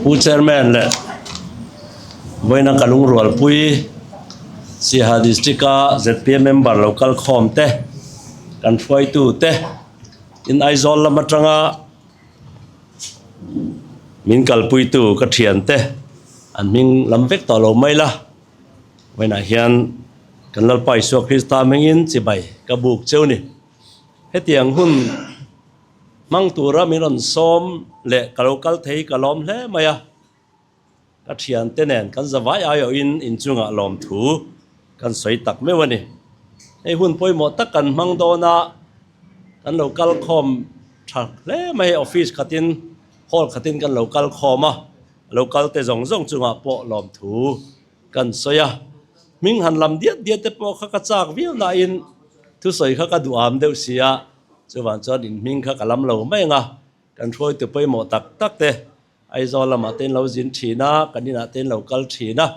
Pu Chairman leh vawiina ka lungrualpui Siaha District a zpm member lo kal khawm te kan hruaitu te tin Aizawl lam atanga min kalpuitu ka thian te an hming lam vek tawh lo mai la vawiinah hian kan Lalpa Isua Krista hmingin chibai ka buk cheu ni. Hetiang hun hmang tura min rawn sawm leh ka lo kal thei ka lawm hle mai a, ka thiante nen kan zavai aiawhin inchungah lawmthu kan sawi tak meuh a ni. Hei hun pawimawh tak kan hmang dawn a, kan lo kal khawm tha hle mai, office khatin hall khatin kan lo kal khawm a, lo kal te zawng zawng chungah pawh lawmthu Kan sawi a, hming han lam diat diat te pawh kha ka chak viau nain thusawi kha ka duham deuh si a, chuvang chuan in hming kha ka lam lo mai ang a, kan hruaitu pawimawh tak tak te Aizawl lamah te in lo zin thin a, kan inah te in lo kal thin a,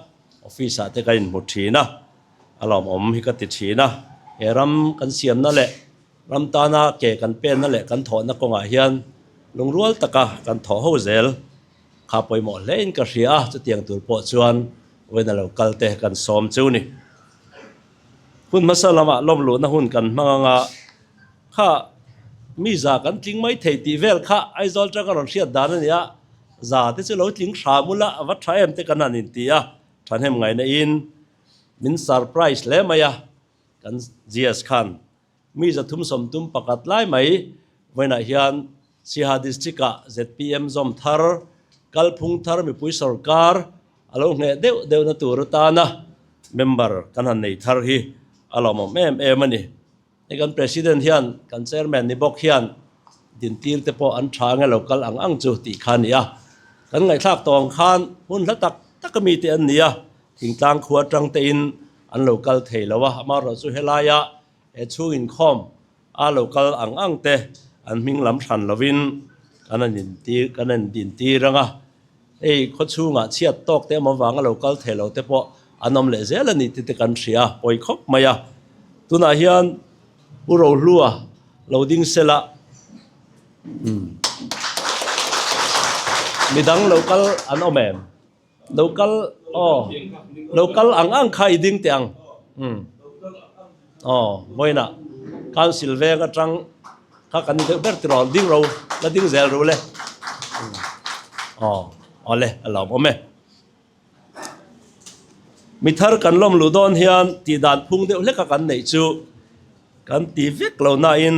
office ah te kan inhmu thin a, a lawmawm hi ka ti thin a, he ram kan siamna leh ram tana ke kan penna leh kan thawhna kawngah hian lungrual taka kan thawh ho zel. Kha pawimawh hle in ka hria a, chutiang tur pawh chuan vawiin a lo kal te kan sawm chu ni. Hun hmasa lamah lawm luhna hun kan hmang ang a, kha mi za kan tling mai thei tih vel kha Aizawl tang a rawn hriat dan a ni a, za te chu lo tling hram ula a va tha em te kan han inti a, thahnem ngaihna in min surprise hle mai a, kan GS khan Mi 331 lai mai vawiinah hian Siaha District-ah zpm zawm thar, kalphung thar mipui sorkar a lo ngheh deuh deuhna tur atana member kan han nei thar hi a lawmawm em em a ni. Hei kan President hian kan Chairman ni bawk hian dintir te pawh an tha nge lo kal ang ang chu tih kha a ni a. Kan ngaihthlak tawh ang khan hmun hla tak tak ami te an ni a, thingtlang khua atang tein an lo kal thei lo a, amaherawhchu helaia He chhung inkhawm a lo kal ang ang te an hming lam hran lovin kan han intir kan han intir ang a, hei khaw chhungah chhiat tawk te emaw vanga lo kal thei lo te pawh an awm leh zel a ni tih te kan hria a, pawi khawp mai a. Tunah hian Pu Rohlua lo ding sela umm midang lo kal an awm em? Lo kal aw lo kal ang ang kha i ding teh ang umm aw vawiinah council veng atang kha kan ni deuh ber tiraw ding ro la ding zel ru le aw awle a lawm awm e. Mi thar kan lawm luh dawn hian tih dan phung deuh hlek a kan neih chu kan ti vek lo nain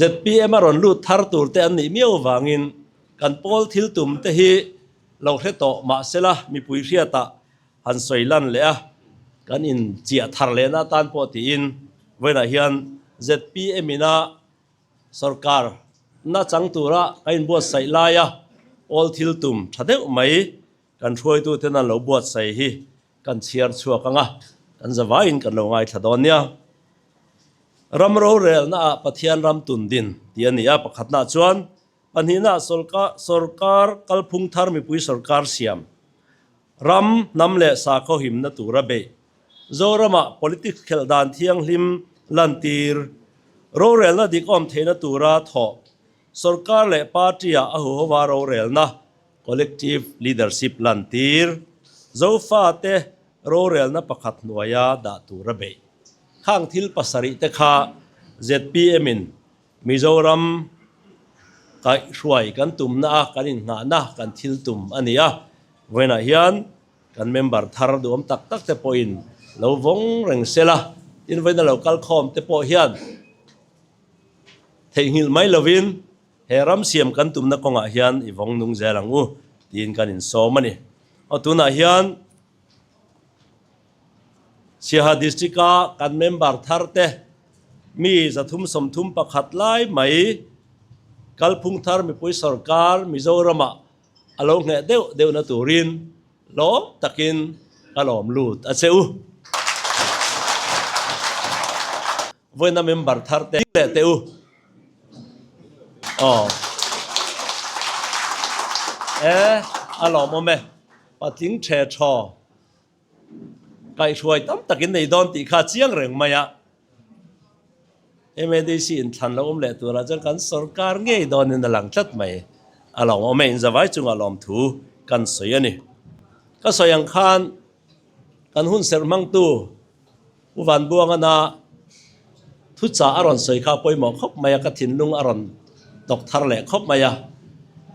zpm a rawn lut thar tur te an nih miau vangin Kan pawl thil tum te hi lo hre tawh mahsela mipui hriatah han sawi lan leh a, kan in chiah thar lehna atan pawh tiin vawiinah hian zpm ina sorkar na chang tura ka inbuatsaih laia pawl thil tum tha deuh mai kan hruaituten an lo buatsaih hi kan chhiar chhuak ang a, kan zavaiin kan lo ngaithla dawn nia. Ram rorelnaah Pathian ram tun din tih a ni a, pakhatnaah chuan Pahnihna, Sorkar kalphung thar mipui sorkar siam, ram, hnam leh sakhaw himna tura beih, Zoramah politics khelh dan thianghlim lantir, rorelna dik awm theihna tura thawh, sorkar leh party-ah a huhova rorelna, collective leadership, lantir, Zofate rorelna pakhat hnuaia dah tura beih. Khang thil pasarih te kha ZPM-in Mizoram kaihhruai kan tumna a kan innghahna kan thil tum a ni a, vawiinah hian kan member thar duhawm tak tak te pawhin lo vawng reng sela, tin vawiina lo kal khawm te pawh hian theihnghilh mai lovin he ram siam kan tumna kawngah hian i vawng nung zel ang u tiin kan insawm a ni. Aw tunah hian Siaha District-a kan member thar te mi 331 lai mai kalphung thar mipui sorkar Mizoramah a lo ngheh deuh deuhna turin lawm takin ka lawm lut a che u. Vawiina member thar te leh teh u. Aw. E, a lawmawm e. Patling the thaw. Kaihhruai tam takin nei dawn tih kha chiang reng mai a. MADC in thlan lo awm leh turah chuan kan sorkar ngei dawnin a lang tlat mai. A lawmawm e, inzavai chunga lawmthu kan sawi a ni. Ka sawi ang khan kan hun serh hmangtu Pu Vanbuangana thuchah a rawn sawi kha pawimawh khawp mai a, ka thinlung a rawn tawk thar leh khawp mai a.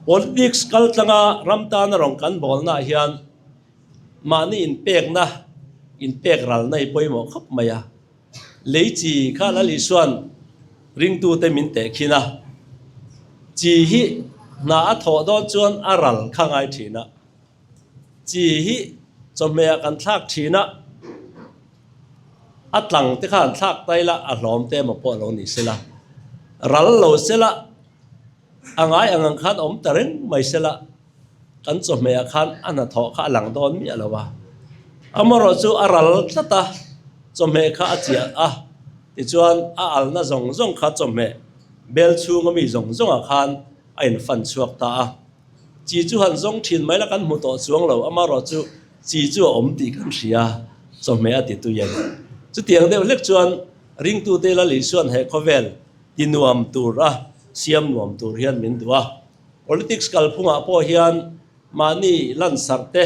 Politics kal tlanga ram tana rawn kan bawlnaah hian mahni inpekna, inpek ralna hi pawimawh khawp mai a. Lei chi kha Lal Isua'n ringtute min teh khin a, chi hi hna a thawh dawn chuan a ral kha ngai thin a. Chi hi chawhmehah kan thlak thin a, a tlang te kha an thlak tai la, a hlawm te emaw pawh lo ni sela, ral lo sela, a ngai ang ang khan awm ta reng mai sela, kan chawhmehah khan a hnathawh kha a lang dawn miah lo a. Amaherawh chu a ral tlat a, chawhmeh kha a chiah a, tichuan a alna zawng zawng kha chawhmeh bel chhunga mi zawng zawngah khan a infan chhuak ta a. Chi chu han zawng thin mai la kan hmu tawh chuang lo, amaherawh chu chi chu a awm tih kan hria, chawhmeh a ti tui a ni. Chutiang deuh hlek chuan ringtute Lal Isua'n he khawvel ti nuam tur a siam nuam tur hian min duh a. Politics kalphungah pawh hian mahni lansarh te,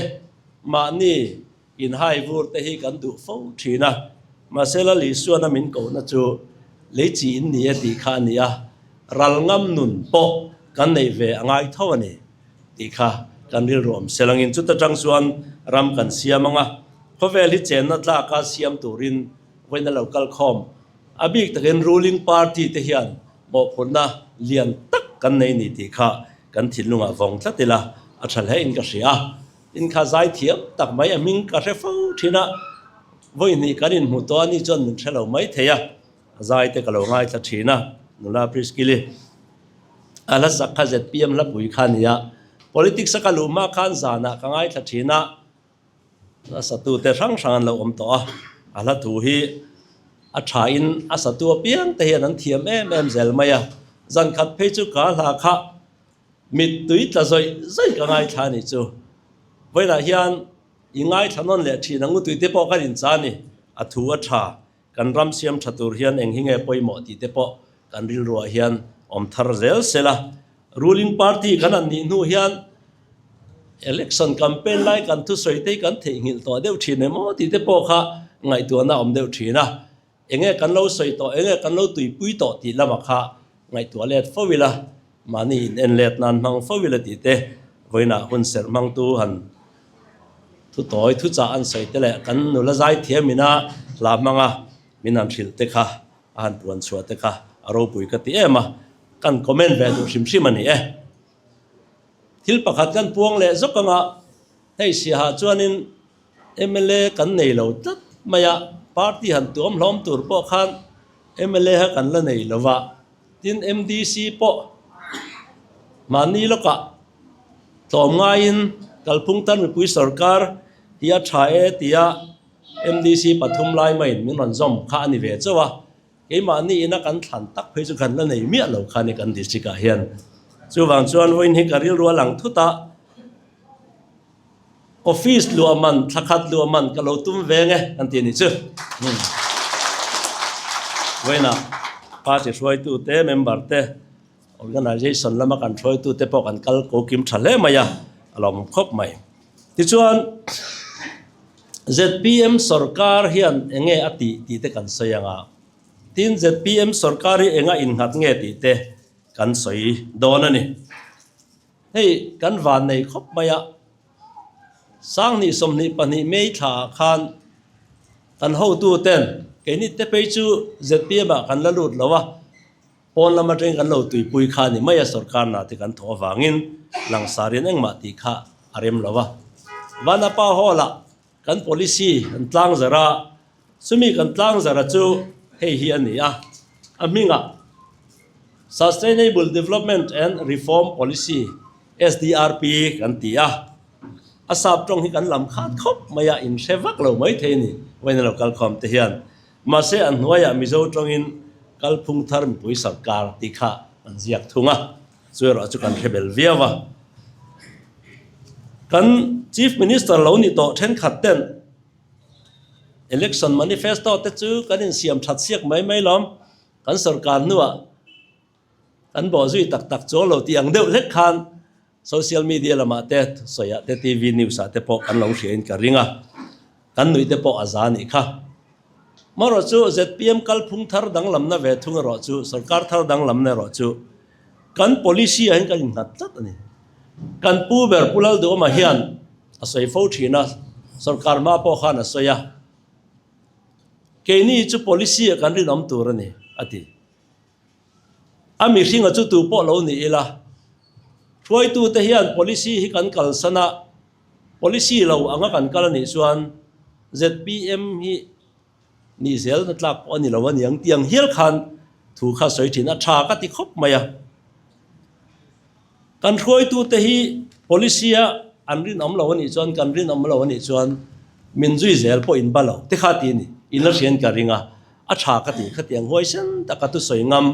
mahni Inhai vur te hi kan duh fo thin a, mahse Lal Isuana min kohna chu lei chi in ni e tih kha a ni a, ral ngam nun pawh kan neih ve a ngai tho a ni tih kha kan rilru awm sel angin chuta tang chuan ram kan siam ang a, khawvel hi chenna tlaka siam turin vawiin a lo kal khawm. A bik takin ruling party te hian mawhphurhna lian tak kan nei ni tih kha kan thinlungah vawng tlat ila a tha hle in ka hria. Inkha zai thiam tak mai a hming ka hre fo thin a, vawi hnih kan inhmu tawh a ni chuan min hre lo mai thei a, a zai te ka lo ngaithla thin a, nula Priskili a hla sak kha zpm hlapui kha a ni a, politics a ka luh hma khan zanah ka ngaithla thin a, a satu te hrang hrang an lo awm tawh a, a hla thu hi a tha in a satu apiang te hian an thiam em em zel mai a, zan khat phei chu ka hla kha Mittui tla zawih zawih ka ngaithla a nih chu. Vawiinah hian i ngaithla nawn leh thin ang utui te pawh kan incha a ni. A thu a tha, kan ram siam tha tur hian eng hi nge pawimawh tih te pawh kan rilruah hian awm thar zel sela. Ruling party kan han nih hnu hian election campaign lai kan thusawi te hi kan theihnghilh tawh deuh thin em aw tih te pawh kha ngaihtuahna a awm deuh thin a. Enge kan lo sawi tawh, enge kan lo tuipui tawh tih lamah kha ngaihtuah let fo ila, mahni in en let nan hmang fo ila tih te, vawiinah hun serh hmangtu han thu tawi thu chah an sawi te leh kan nula zai thiam ina hla hmanga min han hrilh te kha, a han puan chhuah te kha a ropui ka ti em a, kan comment ve duh hrim hrim a ni e. Thil pakhat kan puang leh zawk anga hei siaha chuanin Mla kan nei lo tlat mai a, party han tuam hlawm tur pawh khan mla kha kan la nei lo va, tin MDC pawh mahni lawkah tlawm ngaiin kalphung tan mipui sorkar hi a tha e tia MDC pathum lai maiin min rawn zawm kha a ni ve chauh a, keimahni ina kan thlan tak phei chu kan la nei miah lo kha a ni kan district ah hian. Chuvang chuan vawiin hi ka rilru a lang thut a. Office luah man, thla khat luah man ka lo tum veng e an ti a nih chu. Vawiinah party hruaitute, member te, organisation lama kan hruaitute pawh kan kal ko kim tha hle mai a, a lawmawm khawp mai. Tichuan zpm sorkar hian eng nge a tih tih te kan sawi ang a, tin zpm sorkar hi enga innghat nge tih te kan sawi dawn a ni. Hei kan van nei khawp mai a, Sanghnih 22 May thla ah khan kan hotu ten keini te phei chu zpm ah kan la lut lo a, pawn lam atangin kan lo tuipui kha a ni mai a, sorkar hna te kan thawh avangin langsarin engmah tih kha a rem lo a. Vanapa Hall ah kan policy an tlangzarh a, Chumi kan tlangzara chu hei hi a ni a, a hmingah Sustainable Development and Reform Policy, SDRP, kan ti a. A sap tawng hi kan lam khat khawp mai a, inhre vak lo mai thei a ni, vawiin a lo kal khawm te hian. Mahse a hnuaiah Mizo tawngin Kalphung Thar Mipui Sarkar tih kha an ziak thung a, chu erawh chu kan hre bel viau a. Kan Chief Minister lo ni tawh thenkhat ten, Election manifesto te chu kan insiam that siak mai mai lawm, kan sorkar hnuah kan bawhzui tak tak chuang lo tih ang deuh hlek khan. Social media lamah te, thusawiah te, TV news ah te pawh kan lo hria in ka ring a, kan nuih te pawh a za nih kha. Marawh chu zpm kalphung thar danglamna ve thung erawh chu, sorkar thar danglamna erawh chu kan policy ah hian kan innghat tlat a ni. Kan pu ber Pu Lalduhawma hian a sawi fo thin a, sorkar hma pawh khan a sawi a, keini chu policy ah kan rinawm tur a ni, a ti. A mihringa chu tu pawh lo ni ila, hruaitute hian policy hi kan kalsan a, policy lo anga kan kal a nih chuan zpm hi nih zelna tlak pawh a ni lo a niang tih ang hial khan thu kha sawi thin a, tha ka ti khawp mai a. Kan hruaitute hi policy a an rinawm lo a nih chuan kan rinawm lo a nih chuan min zui zel pawh in ba lo te kha ti a ni. In la hrian ka ring a, a tha ka ti khatiang huaisen taka thusawi ngam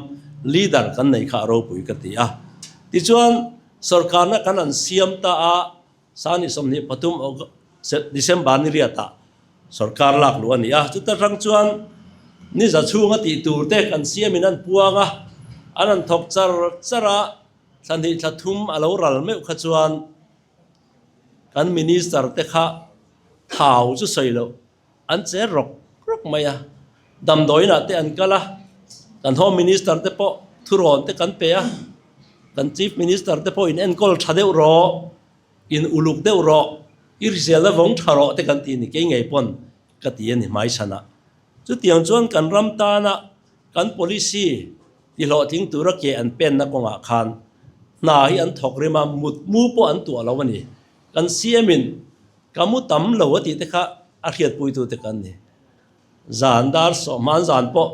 leader kan nei kha a ropui ka ti a. Tichuan sorkarna kan han siam ta a, Sani 23 August December ni riatah sorkar lak luh a ni a, chuta tang chuan ni za chhunga tih tur te kan siamin an puang a, an han thawk char char a, thla hnih thla thum a lo ral meuh kha chuan kan minister te kha thau chu sawi loh an che rawk rawk mai a, damdawiinah te an kal a, kan home minister te pawh thurawn te kan pe a, kan chief minister te pawh in enkawl tha deuh rawh, in uluk deuh rawh, i hriselna vawng tha rawh te kan ti a ni, kei ngei pawn ka ti a ni hmaichhanah. Chutiang chuan kan ram tana kan policy tihlawhtling tura ke an penna kawngah khan hna hi an thawk rim a, mutmu pawh an tuah lo a ni. Kan CM in Ka mu tam lo a tih te kha a hriatpuitu te kan ni. Zan dar sawhman zan pawh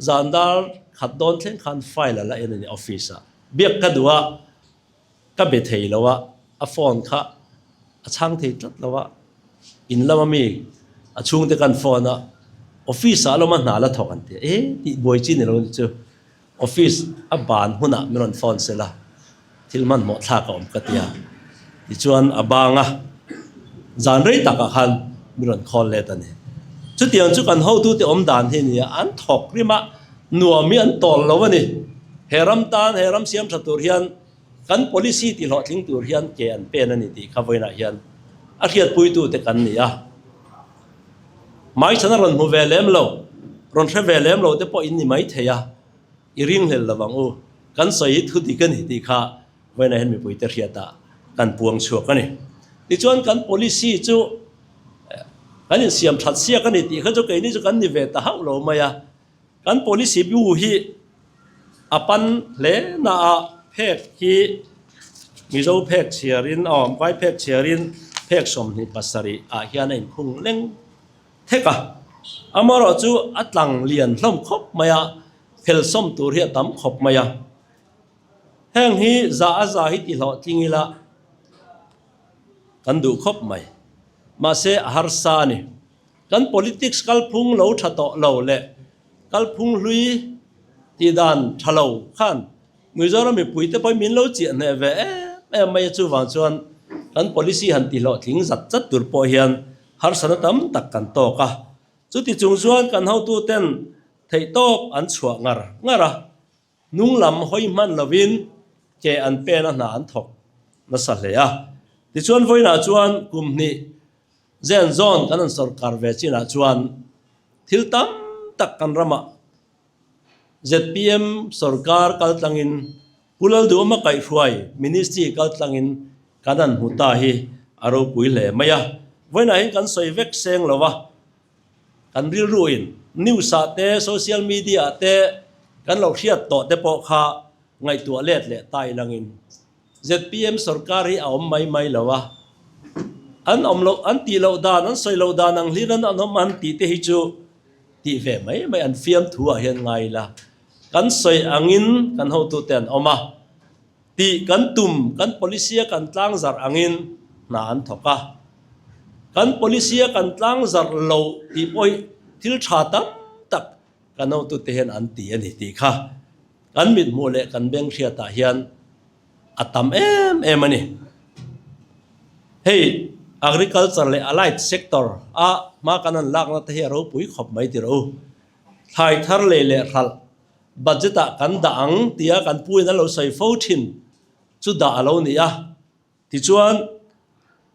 zan dar khat dawn thleng khan file a la en a ni office ah. Biak ka duh a, ka be thei lo a, a phone kha a chhang thei tlat lo a, in lama mi a chhungte kan phone a, office ah lawma hna la thawk an ti a, e tih buai chi ni lo ni chu. Office a ban hunah min rawn phone sel a, thil hmanhmawh thlak a awm ka ti a. Tichuan a bang a, zan rei takah khan min rawn call let a ni. Chutiang chu kan hotute awm dan hi a ni a, an thawk rim a, nuam hi an tawl lo a ni. He ram tan, he ram siam tha tur hian kan policy tihlawhtling tur hian ke an pen a ni tih kha vawiinah hian a hriatpuitute kan ni a. Hmaichhan a rawn hmu ve lem lo, rawn hre ve lem lo te pawh in ni mai thei a, i ringhlel lo ang u, kan sawi hi thu dik a ni tih kha vawiinah hian mipuite hriatah kan puang chhuak a ni. Tichuan kan policy chu kan insiam that siak a ni tih kha chu keini chu kan ni ve ta hauh lo mai a. Kan policy bu hi a pan hle na a, phek hi Mizo phek chhiarin a awm, Vai phek chhiarin phek 27 ah hian a inkhung leng thek a. Amaherawh chu a tlang lian hlawm khawp mai a, phel sawm tur hi a tam khawp mai a. Heng hi za a za hi tihlawhtling ila kan duh khawp mai. Mahse a harsa a ni. Kan politics kalphung lo tha tawh lo leh kalphung hlui tih dan tha lo khan Mizoram mipuite pawhin min lo chiah hneh ve em em mai a, chuvang chuan kan policy han tihlawhtling zat zat tur pawh hian harsatna tam tak kan tawk a. Chuti chung chuan kan hotuten theihtawp an chhuah ngar ngar a. Hnung lam hawi hman lovin ke an pen a hna an thawk nasa hle a. Tichuan vawiinah chuan kum hnih zen zawn kan han sawrkar ve chinah chuan thil tam tak kan ramah zpm sawrkar kaltlangin Pu Lalduhawma kaihhruai Ministry kaltlangin kan han hmu ta hi a ropui hle mai a. Vawiinah hian kan sawi vek seng lo a. Kan rilruin news ah te, social media ah te kan lo hriat tawh te pawh kha ngaihtuah let leh ta ilangin zpm sorkar hi a awm mai mai lo a, an awm loh, an tih loh dan, an sawi loh dan ang hlir an awm an tih te hi chu tih ve mai mai an fiamthu ah hian ngai ila kan sawi angin kan hotute an awm a. Tih kan tum, kan policy a kan tlangzarh angin hna an thawk a. Kan policy a kan tlangzarh lo tih pawh hi thil tha tam tak kan hotute hian an ti a ni tih kha kan mithmuh leh kan beng hriatah hian a tam em em a ni. Hei agriculture leh allied sector a hma kan han lakna te hi a ropui khawp mai tirh u. Thlai thar lei leh hralh Budget ah kan dah ang tia kan puin a lo sawi fo thin chu dah a lo ni a. Tichuan,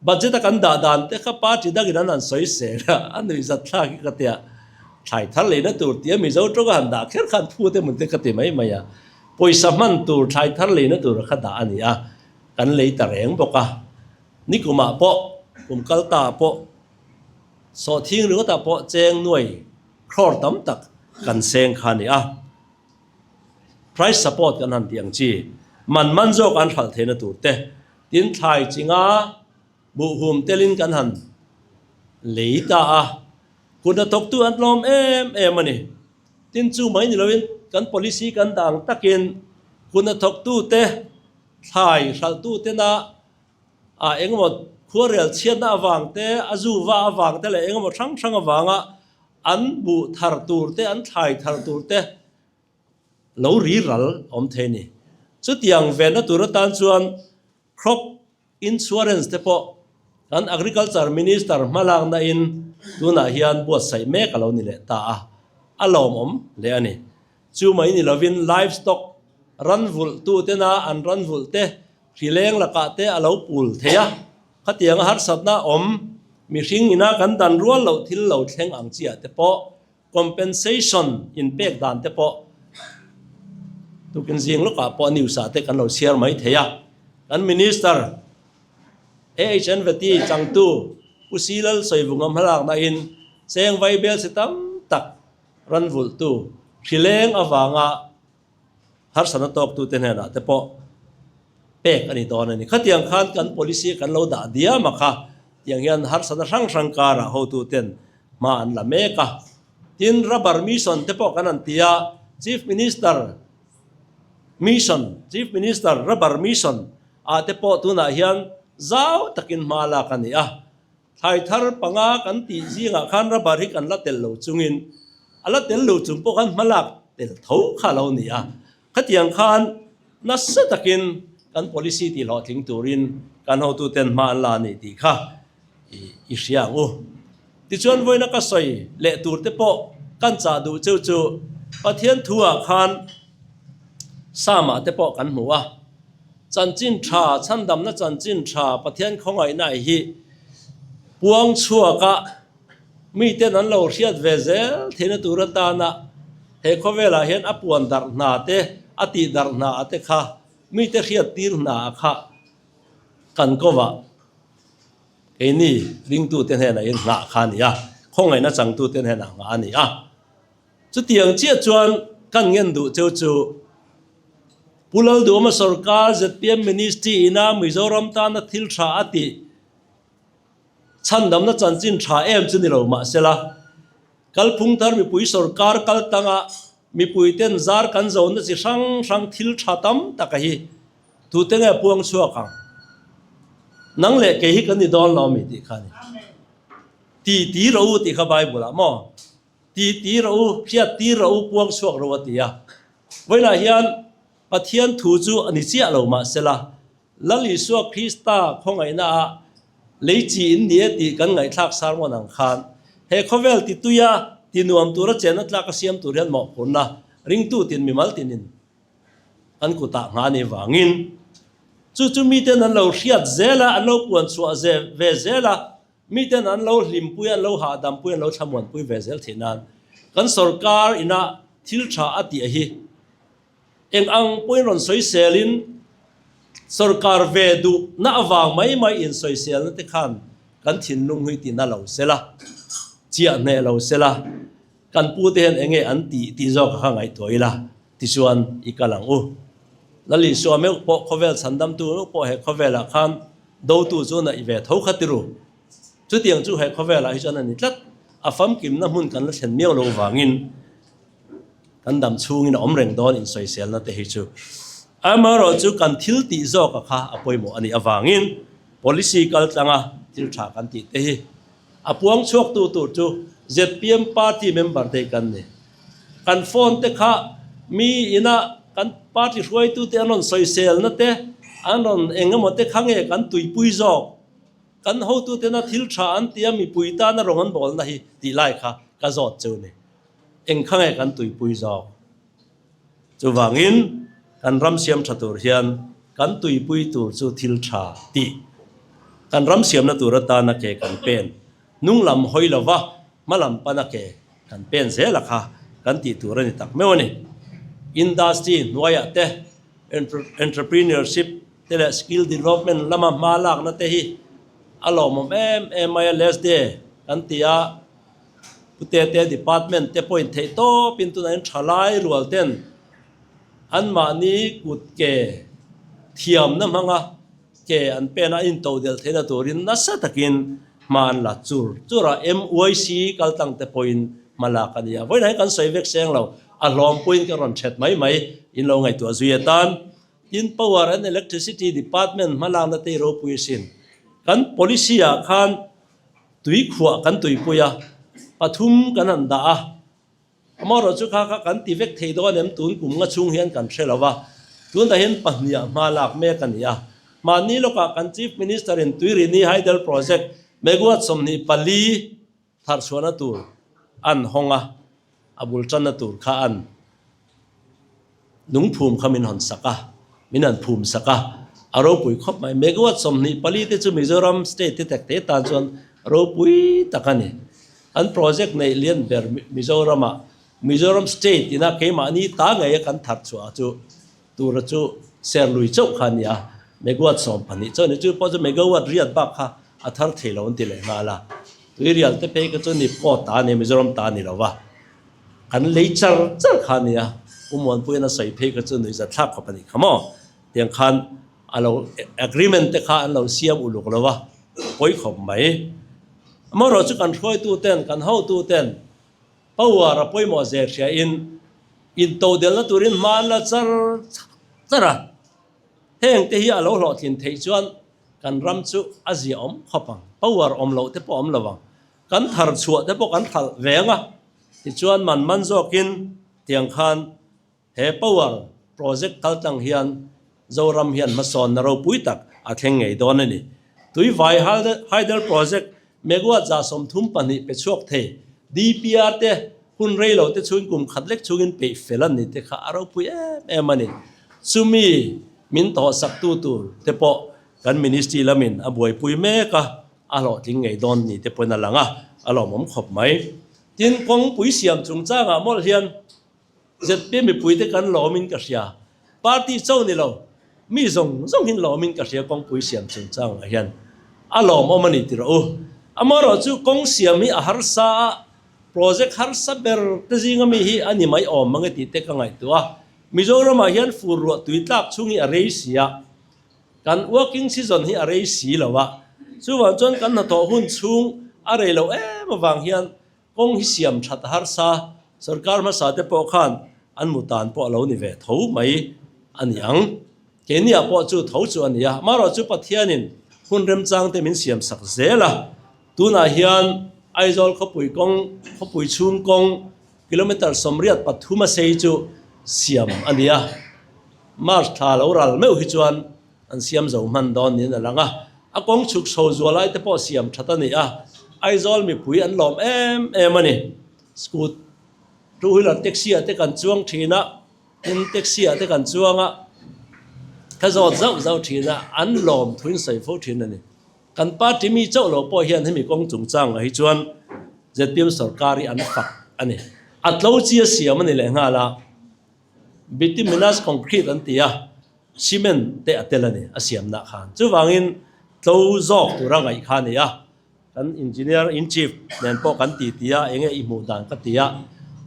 budget a kan dah dan te kha party dangin an han sawi sel a, a nuihzat thlak hi ka tia. Thlai thar leina tur tia Mizo tawng a han dah kher khan phut emaw te ka ti mai mai a. Pawisa hman tur thlai thar leina tur kha dah a ni a, kan lei ta reng bawk a. Nikumah pawh, kum kal ta ah pawh, sawhthing ringawtah pawh cheng nuai crore tam tak kan seng kha a ni a. Price support kan han tih ang chi, man man zawk an hralh theihna tur te, tin thlai chinga buhhum telin kan han lei ta a, kut hnathawktu an tlawm em em a ni. Tin chu mai ni loin kan policy kan dah ang takin kut hnathawktu te, thlai hralhtu tena ah engemaw khuarel chhiatna avang te, a zu va avang te leh engemaw hrang hrang avanga an buh thar tur te, an thlai thar tur te lo ri ral awm thei a ni. Chutiang venna tur atan chuan crop insurance te pawh kan Agriculture Minister hmalakna in tunah hian buatsaih mek a lo ni leh ta a, a lawmawm hle a ni. Chu mai ni lovin livestock ran vulh tu tena an ran vulh te hrileng lakah te a lo pul thei a, khatianga harsatna awm mihring ina kan dan rual loh thil lo thleng ang chiah te pawh compensation in pek dan te pawh tukin zing lawkah pawh news ah te kan lo chhiar mai thei a, kan Minister AHN Veti changtu Pu Silal Sawivunga hmalakna in cheng vaibel chi tam tak ran vulhtu hrileng avanga harsatna tawktute hnenah te pawh pek a ni dawn a ni. Khatiang khan kan policy kan lo dah diam a kha, tiang hian harsatna hrang hrang karah hotuten hma an la mek a. Tin, rubber mission te pawh kan han ti a, Chief Minister mission, Chief Minister rubber mission ah te pawh tunah hian zau takin hma lak a ni a. Thlai thar panga kan tih zingah khan rubber hi kan la tel lo chungin a la tel lo chung pawh khan hmalak tel tho kha a lo ni a. Khatiang khan nasa takin kan policy tih hlawhtling turin kan hotuten hma an la a ni tih kha i hria ang u. Tichuan vawiina ka sawi leh tur te pawh kan chah duh cheu chu Pathian thu ah khan Psalm-ah te pawh kan hmu a. Chanchin tha, chhandamna chanchin tha Pathian khawngaihna hi puang chhuaka miten an lo hriat ve zel theihna tur atana he khawvelah hian a puan darh hna te, a tih darh hna te kha mite hriat tir hna kha kan kovah keini ringtute hnenah hian nghah kha a ni a, khawngaihna changtute hnenah nghah a ni a. Chutiang chiah chuan kan ngen duh cheu chu Pu Lalduhawma sorkar zpm Ministry ina Mizoram tana thil tha a tih chhandamna chanchin tha em chu ni lo mahsela kalphung thar mipui sorkar kal tanga mipui ten zar kan zona chi hrang hrang thil tha tam taka hi tute nge puang chhuak ang nang leh kei hi kan ni dawn lo ami tih kha a ni. Ti ti rawh u tih kha Bible ah maw? Ti ti rawh u, hriat tir rawh u, puang chhuak rawh u a ti a. Vawiinah hian Pathian thu chu a ni chiah lo mahsela, Lal Isua Krista khawngaihnaah lei chi in ni e tih kan ngaihthlak sermon ang khan he khawvel ti tuia ti nuam tura chenna tlak a siam tur hian mawhphurhna ringtu tin mimal tinin an kutah nghah a nih vangin chu chu miten an lo hriat zel a, an lo puan chhuah ve zel a. Miten an lo hlimpui, an lo hahdampui, an lo thlamuanpui ve zel theih nan kan sorkar ina thil tha a tih hi eng ang pawhin rawn sawiselin sorkar ve duh na avang mai mai in sawiselna te khan kan thinlung hi tina lo sela, chiah hneh lo sela, kan pu te hian eng nge an tih tih zawk kha ngaihtuah ila tichuan i kal ang u. Lal Isua meuh pawh khawvel chhandamtu meuh pawh he khawvelah khan Dotu chu naih ve tho kha tiru. Chutiang chu he khawvelah hi chuan a ni tlat. A famkimna hmun kan la thlen miau lo vangin kan dam chhungin a awm reng dawn insawiselna te hi chu. Amaherawh chu kan thil tih zawka kha a pawimawh a nih avangin policy kal tlanga thil tha kan tih te hi a puang chhuaktu tur chu zpm party member te hi kan ni. Kan phone te kha mi ina kan party hruaitu te an rawn sawiselna te, an rawn eng emaw te kha nge kan tuipui zawk, kan hotu tena thil tha an tia mipui tana rawng an bawlna hi tih lai kha ka zawt cheu ni. Eng kha nge kan tuipui zawk? Chuvangin kan ram siam tha tur hian kan tuipui tur chu thil tha tih. Kan ram siamna tur atana ke kan pen hnung lam hawi lova hma lam pana ke kan pen zel a kha kan tih tur a ni tak meuh a ni. Industry hnuaiah te entrepreneurship te leh skill development lama hma lakna te hi a lawmawm em em mai a, LESDE kan ti a, Putete department te pawhin theih tawpin tunah hian thalai rual ten anmahni kut ke thiamna hmanga ke an pen a intodelh theihna turin nasa takin hma an la chur chur a, MYC kal tlang te pawhin hma lak a ni a, vawiin ah hian kan sawi vek seng lo, a hlawmpuiin ka rawn that mai mai in lo ngaihtuah zui atan. Tin, Power and Electricity Department hma lakna te hi ropui asin. Kan policy ah khan tui khuah kan tuipui a, pathum kan han dah a, Amaherawh chu kha kha kan ti vek thei dawn em tun kum nga chhung hian kan hre lo va, tunah hian pahniha hma lak mek a ni a. Mahni lawkah kan Chief Minister in Tuirini Hydel Project megawatt 24 tharchhuahna tur an hawng a, a bul tanna tur kha an Lungphum kha min hawn sak a, min han phum sak a, a ropui khawp mai. Megawatt 24 te chu Mizoram state te tak te tan chuan ropui tak a ni. An project neih lian ber Mizoramah, Mizoram state ina keimahni ta ngeia kan thar chhuah chu tura chu Serlui chauh kha a ni a, megawatt 12 chauh a ni. Chu pawh chu megawatt riat bak kha a thar thei lo an ti leh nghal a. Tuirial te phei kha chu Nipco ta a ni, Mizoram ta a ni lo va. Kan lei char char kha a nia, U Muanpuiin a sawi phei kha chu nuihza thlak khawp a nih kha maw? Tiang khan a lo agreement te kha an lo siam uluk lo va, pawi khawp mai. Amaherawh chu kan hruaitu ten, kan hotu ten power a pawimawh zeh hria in intodelna turin hma an la char char a, heng te hi a lo hlawhtlin theih chuan kan ram chu a ziaawm khawp ang, power awm loh te pawh a awm lo ang. Kan thar chhuah te pawh kan thalh veng a, tichuan man man zawkin tiang khan he power project kal tlang hian Zoram hian hmasawnna ropui tak a thleng ngei dawn a ni. Tuivai Hydel Project megawatt 32 pe chhuak thei DPR te hun rei lo te chhungin kum khat lek chhungin peih fel an ni te kha a ropui em em a ni. Chumi min tawhsaktu tur te pawh kan ministry lamin a buaipui mek a. A hlawhtling ngei dawn ni te pawhin a lang a, a lawmawm khawp mai. Tin, kawngpui siam chungchangah mawlh hian ZPM mipuite kan lawmin ka hria. Party cho ni lo, mi zawng zawng hin lawmin ka hria kawngpui siam chungchangah hian. A lawmawm a ni ti rawh u. Amaherawh chu kawng siam hi a harsa a, project harsa ber te zinga mi hi a ni mai awm mang e tih te ka ngaihtuah a. Mizoramah hian fur ruah tui tlak chhung hi a rei si a. Kan working season hi a rei si lo a, chuvang chuan kan hnathawh hun chhung a rei lo em avang hian kawng hi siam that a harsa, sorkar hmasa te pawh khan an mu tan pawh a lo ni ve tho mai a ni ang. Keiniah pawh chu tho chu a ni a, amaherawhchu Pathianin hun remchang te min siam sak zel a, tunah hian Aizawl khawpui kawng, khawpui chhung kawng kilometre 83 a sei chu siam a ni a. March thla lo ral meuh hi chuan an siam zo hman dawn niin a lang a, a kawng chhuk chho zual ai te pawh siam that a ni a, Aizawl mipui an lawm em em a ni. Scoot, two wheeler taxi ah te kan chuang thin a, tin taxi ah te kan chuang a, ka zawt zauh zauh thin a, an lawm thuin sawi fo thin a ni. Kan party mi chauh lo pawh hian hemi kawng chungchangah hi chuan zpm sorkar hi an fak a ni. A tlo chi a siam a ni lehnghal a. Bituminous concrete an ti a, cement te a tel a ni a siamna khan. Chuvangin tlo zawk tura ngaih kha a ni a, kan engineer in chief nen pawh kan ti ti a, enge i hmuh dan ka ti a,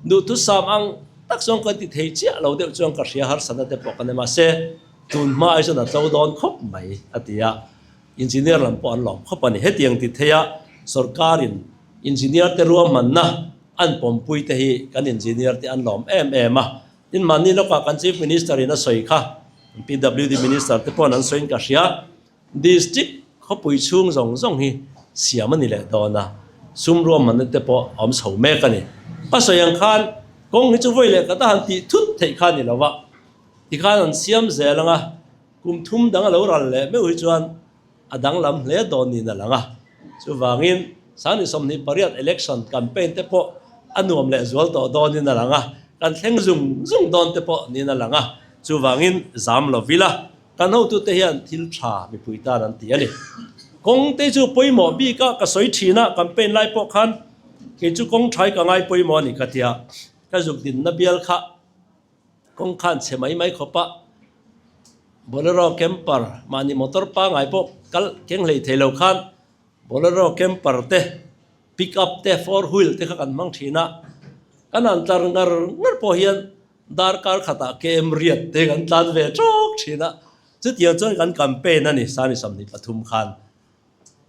duhthusam ang tak chuan kan ti thei chiah lo deuh chuan ka hria harsatna te pawh kan nei mahse tun hma ai chuan a tlo dawn khawp mai a ti a, engineer lam pawh an lawm khawp a ni. Hetiang ti theia sorkarin engineer te ruahmanna An pawmpui te hi kan engineer te an lawm em em a, tin mahni lawkah kan Chief Minister in a sawi kha, PWD Minister te pawhin an sawiin ka hria, District khawpui chhung zawng zawng hi siam a ni leh dawn a, sum ruahmanna te pawh a awm chho mek a ni. Ka sawi ang khan kawng hi chu vawi leh khat a han tih thut theih kha a ni lo va, tikhan an siam zel ang a, kum thum dang a lo ral leh meuh hi chuan a danglam hle dawn niin a lang a. Chuvangin Sangni 28 election campaign te pawh a nuam leh zual tawh dawnin a lang a, kan thleng zung zung dawn te pawh niin a lang a. Chuvangin zam lo vila kan hotute hian thil tha mipui tan an ti a ni. Kawng te chu pawimawh bik a, ka sawi thin a, campaign lai pawh khan kei chu kawng thai ka ngai pawimawh a ni ka tia, ka zuk dinna bial kha kawng khan chhe mai mai khawp a, Bolero camper mahni motor pangai pawh kal keng hlei thei lo khan Bolero camper te pick up te four wheel te kha kan hmang thin a, kan han tlar ngar ngar pawh hian darkar khatah KM riat te kan tlan ve tawk thin a, chutiang chuan kan campaign a ni Sani 23 khan.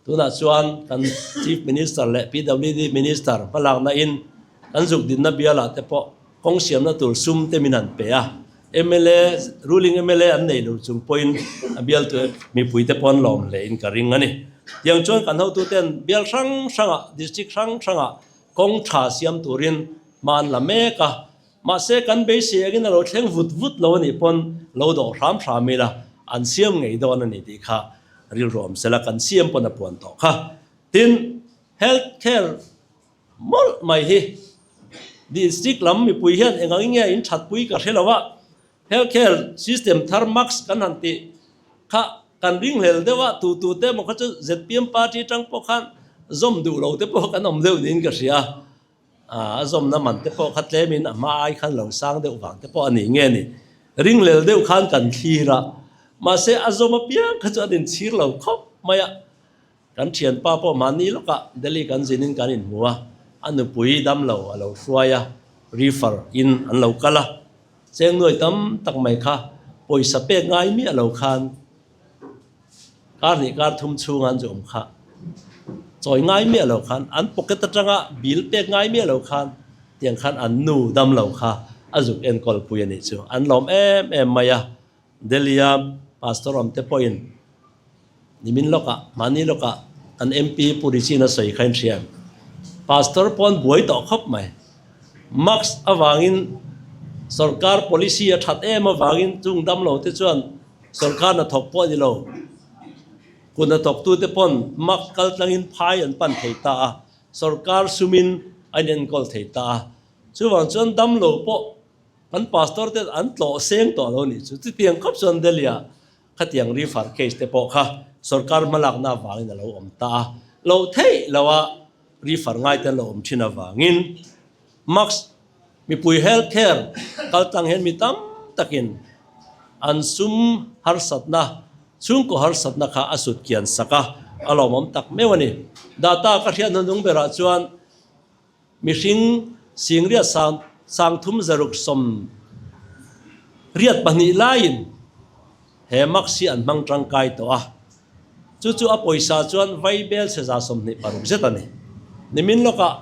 Tunah chuan kan Chief Minister leh PWD Minister hmalakna in kan zuk dinna bialah te pawh kawng siamna tur sum te min han pe a, mla ruling mla an nei lo chung pawhin a bialtu mipui te pawh an lawm hle in ka ring a ni. Tiang chuan kan hotuten bial hrang hrangah district hrang hrangah kawng tha siam turin hma an la mek a, mahse kan beisei angin a lo thleng vut vut lo a nih pawn lo dawh hram hram ila an siam ngei dawn a ni tih kha rilru awm sela kan siam pawn a puan tawh kha. Tin, health care Mawlh mai hi district lam mipui hian eng ang nge in thatpui ka hre lo a, health care system thar max kan han tih kha kan ringhlel deuh a, tu tu te emaw kha chu zpm party atang pawh khan zawm duh lo te pawh kan awm deuh niin ka hria a, a zawmna man te pawh kha tlemin a hma ai khan lo sang deuh vang te pawh a ni nge ni, ringhlel deuh khan kan thlir a, mahse a zawm apiang kha chu an inchhir lo khawp mai a. Kan thianpa pawh mahni lawkah Delhi kan zinin kan inhmu a, a nupui damlo a lo hruai a, refer in an lo kal a, cheng nuai tam tak mai kha pawisa pek ngai miah lo khan kar hnih kar thum chhunga an zawm kha chawi ngai miah lo khan an pocket atanga bill pek ngai miah lo khan tiang khan an nu damlo kha a zuk enkawl pui a nih chu an lawm em em mai a. Delhi-a Pastor awmte pawhin nimin lawkah, mahni lawkah kan MP Pu Richie-in a sawi kha in hria em? Pastor pawn buai tawh khawp mai. Mask avangin sorkar policy a that em avangin chung damlo te chuan sorkar hnathawk pawh a ni lo. Kut hnathawktute pawn mask kal tlangin phai an pan thei ta a, sorkar sumin a inenkawl thei ta a. Chuvang chuan damlo pawh Kan pastor te an tlawh seng tawh lo nih chu. Chutiang khawp chuan Delhi-ah khatiang refer case te pawh kha sorkar hmalakna avangin a lo awm ta a. Loh theih loha refer ngai te an lo awm thin avangin mask mipui health care kal tlang hian mi tam takin an sum harsatna, chhungkaw harsatna kha a sut kian sak a, a lawmawm tak meuh a ni. Data ka hriat hnuhnung berah chuan Mihring singriat sang sangthum zaruk 62 laiin he mask hi an hmang tangkai tawh a, chu chu a pawisa chuan vaibel chhe 26 zet a ni. Nimin lawkah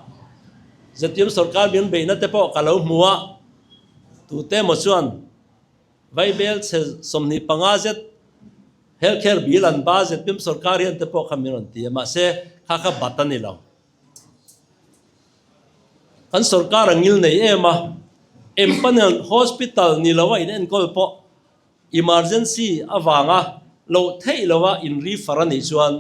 zpm sorkar min beihna te pawh ka lo hmu a, tute emaw chuan vaibel chhe 25 zet health care bill an ba zpm sorkar hian te pawh kha min rawn ti a, mahse kha kha bat a ni lo. Kan sorkar a ngil nei em a, empanel hospital ni lo a in enkawl pawh emergency avanga loh theih lo a in refer a nih chuan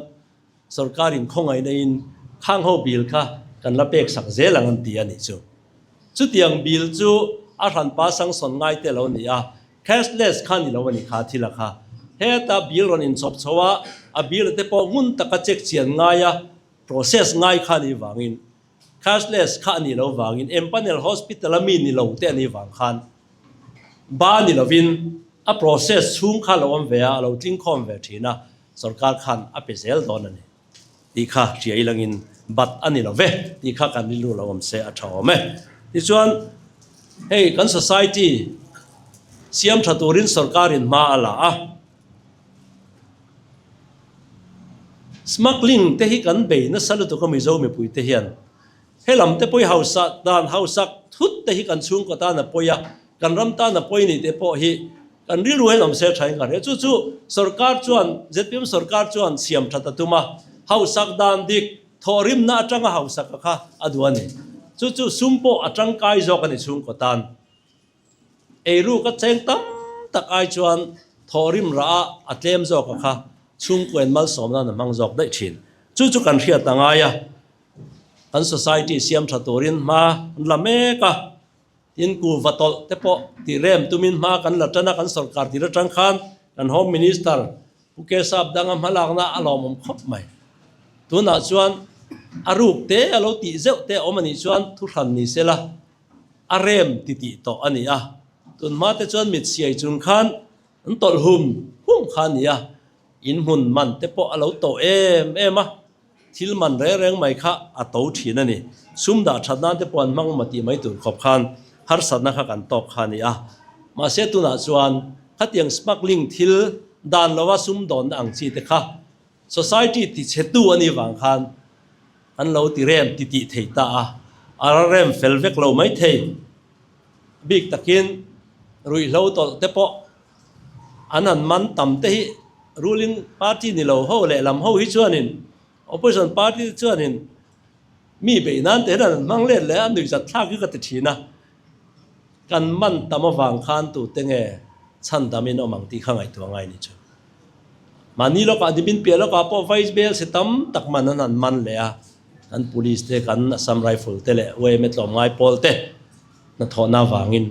sorkar in khawngaihna in khang ho bill kha kan la pek sak zel ang an ti a nih chu. Chutiang bill chu a hranpa sanction ngai te lo ni a, cashless kha ni lo a ni kha thil a kha. Heta bill rawn inchawp chho a, a bill te pawh ngun taka check chian ngai a, Process ngai kha a nih vangin, cashless kha a nih loh vangin, empanel hospital a mi ni lo te a nih vang khan ba ni lovin a process chhung kha a lo awm ve a, a lo tling khawm ve thin a, sorkar khan a pe zel dawn a ni tih kha hria ilangin bat a ni lo ve tih kha kan rilru lo awm se a tha awm e. Tichuan hei kan society siam tha turin sorkarin hma a la a. Smuggling te hi kan bei nasa lutuk a Mizo mipui te hian. He lam te pawi hausak dan hausak thut te hi kan chhungkaw tan a pawi a, kan ram tan a pawi nih te pawh hi kan rilru hian awm se tha in ka hria. Chu chu sorkar chuan zpm sorkar chuan siam that a tum a, hausak dan dik thawhrimna atanga hausak a kha a duh a ni. Chu chu sum pawh a tangkai zawk a ni chhungkaw tan. Eiruk a cheng tam tak ai chuan thawhrim rah a a tlem zawk a kha chhungkuain malsawm nan a hmang zawk daih thin. Chu chu kan hriat a ngai a, kan society siam tha turin hma an la mek a, tin kuva tawlh te pawh tih rem tumin hma kan la tan a, kan sorkar tir atang khan kan Home Minister Pu Kesap danga hmalakna a lawmawm khawp mai. Tunah chuan a ruk te a lo tih zeuh te a awm a nih chuan thu hran ni sela a rem ti tih tawh a ni a. Tun hma te chuan mit siai chung khan an tawlh hum hum kha a ni a, in hmun man te pawh a lo tawh em em a, thil man reng reng mai kha a to thin a ni. Sum dah that nan te pawh an hmang maw tih mai tur khawp khan harsatna kha kan tawk kha a ni a. Mahse tunah chuan khatiang smuggling thil dan lova sum dawnna ang chi te kha Society ti chhetu a nih vang khan an lo ti rem ti tih thei ta a, a rem fel vek lo mai thei. Bik takin ruihhlo tawlh te pawh an han man tam te hi ruling party ni lo ho leh lam ho hi chuanin opposition party te chuanin mi beih nan te hian an hmang let leh a, nuihzat thlak hi ka ti thin a. Kan man tam avang khan tute nge chhandamin awm ang tih kha ngaihtuah ngai ni chu. Mahni lawkah Dibin piah lawkah pawh Vice Bel si tam tak man an han man leh a, kan Police te, kan Assam Rifle te leh yma tlawmngai pawl te hnathawhna avangin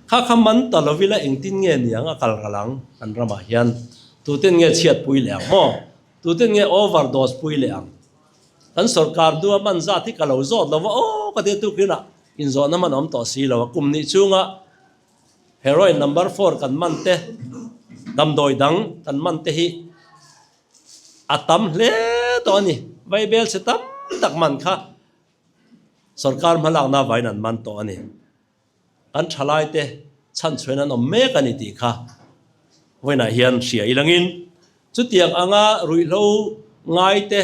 kha kha man ta lovila engtin nge niang a kal ral ang kan ramah hian tuten nge chhiatpui leh ang maw? Tuten nge overdose pui leh ang? Kan sorkar dua man zat hi ka lo zawt lo va aw ka ti a tukinah inzawhna man awm tawh si lo a, kum nih chunga Heroin number four kan man te, damdawi dang kan man te hi a tam hle tawh a ni. Vaibel chhe tam tak man kha sorkar hmalakna vain an man tawh a ni. Kan thalai te chhanchhuain an awm mek a ni tih kha vawiinah hian hria ilangin chutiang anga ruihhlo ngai te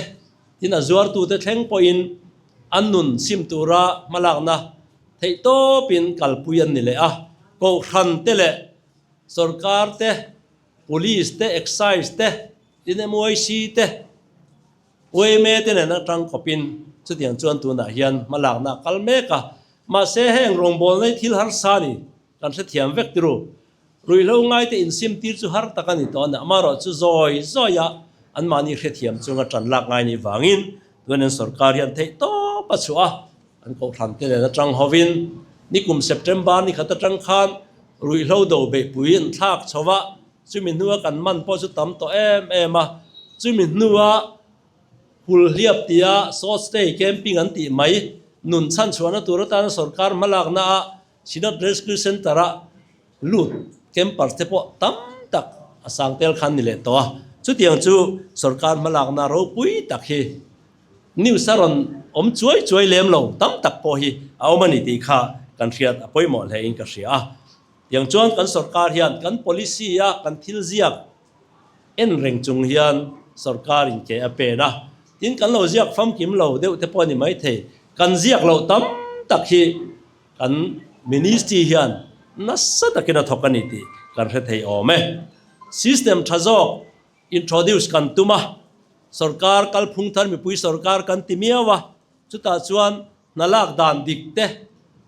tin a zuartute thleng pawhin an nun sim tura hmalakna Theihtawpin kalpui an ni leh a, Kohhran te leh Sorkar te, Police te, Excise te, tin MYC te, yma te nen atang kawpin chutiang chuan tunah hian hmalakna a kal mek a. Mahse heng rawngbawlna hi thil harsa a ni, kan hrethiam vek tiru. Ruihhlo ngaite insim tir chu har tak a ni tawh a ni, amaherawh chu zawi zawia anmahni hrethiam chunga tan lak ngai nih vangin tuanin sorkar hian theihtawp a chhuah a. An kohhran te nen atang hovin nikum September ni khat atang khan ruihhlo do beihpui an thlak chho a, chumi hnua kan man pawh chu tam tawh em em a, chumi hnua Hulhliap tia short stay camping an tih mai nun chhanchhuahna tur atana sorkar hmalakna ah Synod Rescue Centre a lut campers te pawh tam tak a sang tel khan ni leh tawh a, chutiang chu sorkar hmalakna ropui tak hi News a rawn awm chuai chuai lem lo tam tak pawh hi a awm a ni tih kha kan hriat a pawimawh hle in ka hria a. Tiang chuan kan sorkar hian kan policy a kan thil ziak en reng chung hian sorkar in ke a pen a, tin kan lo ziak famkim lo deuh te pawh a ni maithei, kan ziak loh tam tak hi kan ministry hian nasa takin a thawk a ni tih kan hre thei awm e. System tha zawk introduce kan tum a. Sorkar kalphung thar mipui sorkar kan ti miau a, chutah chuan hna lak dan dik te,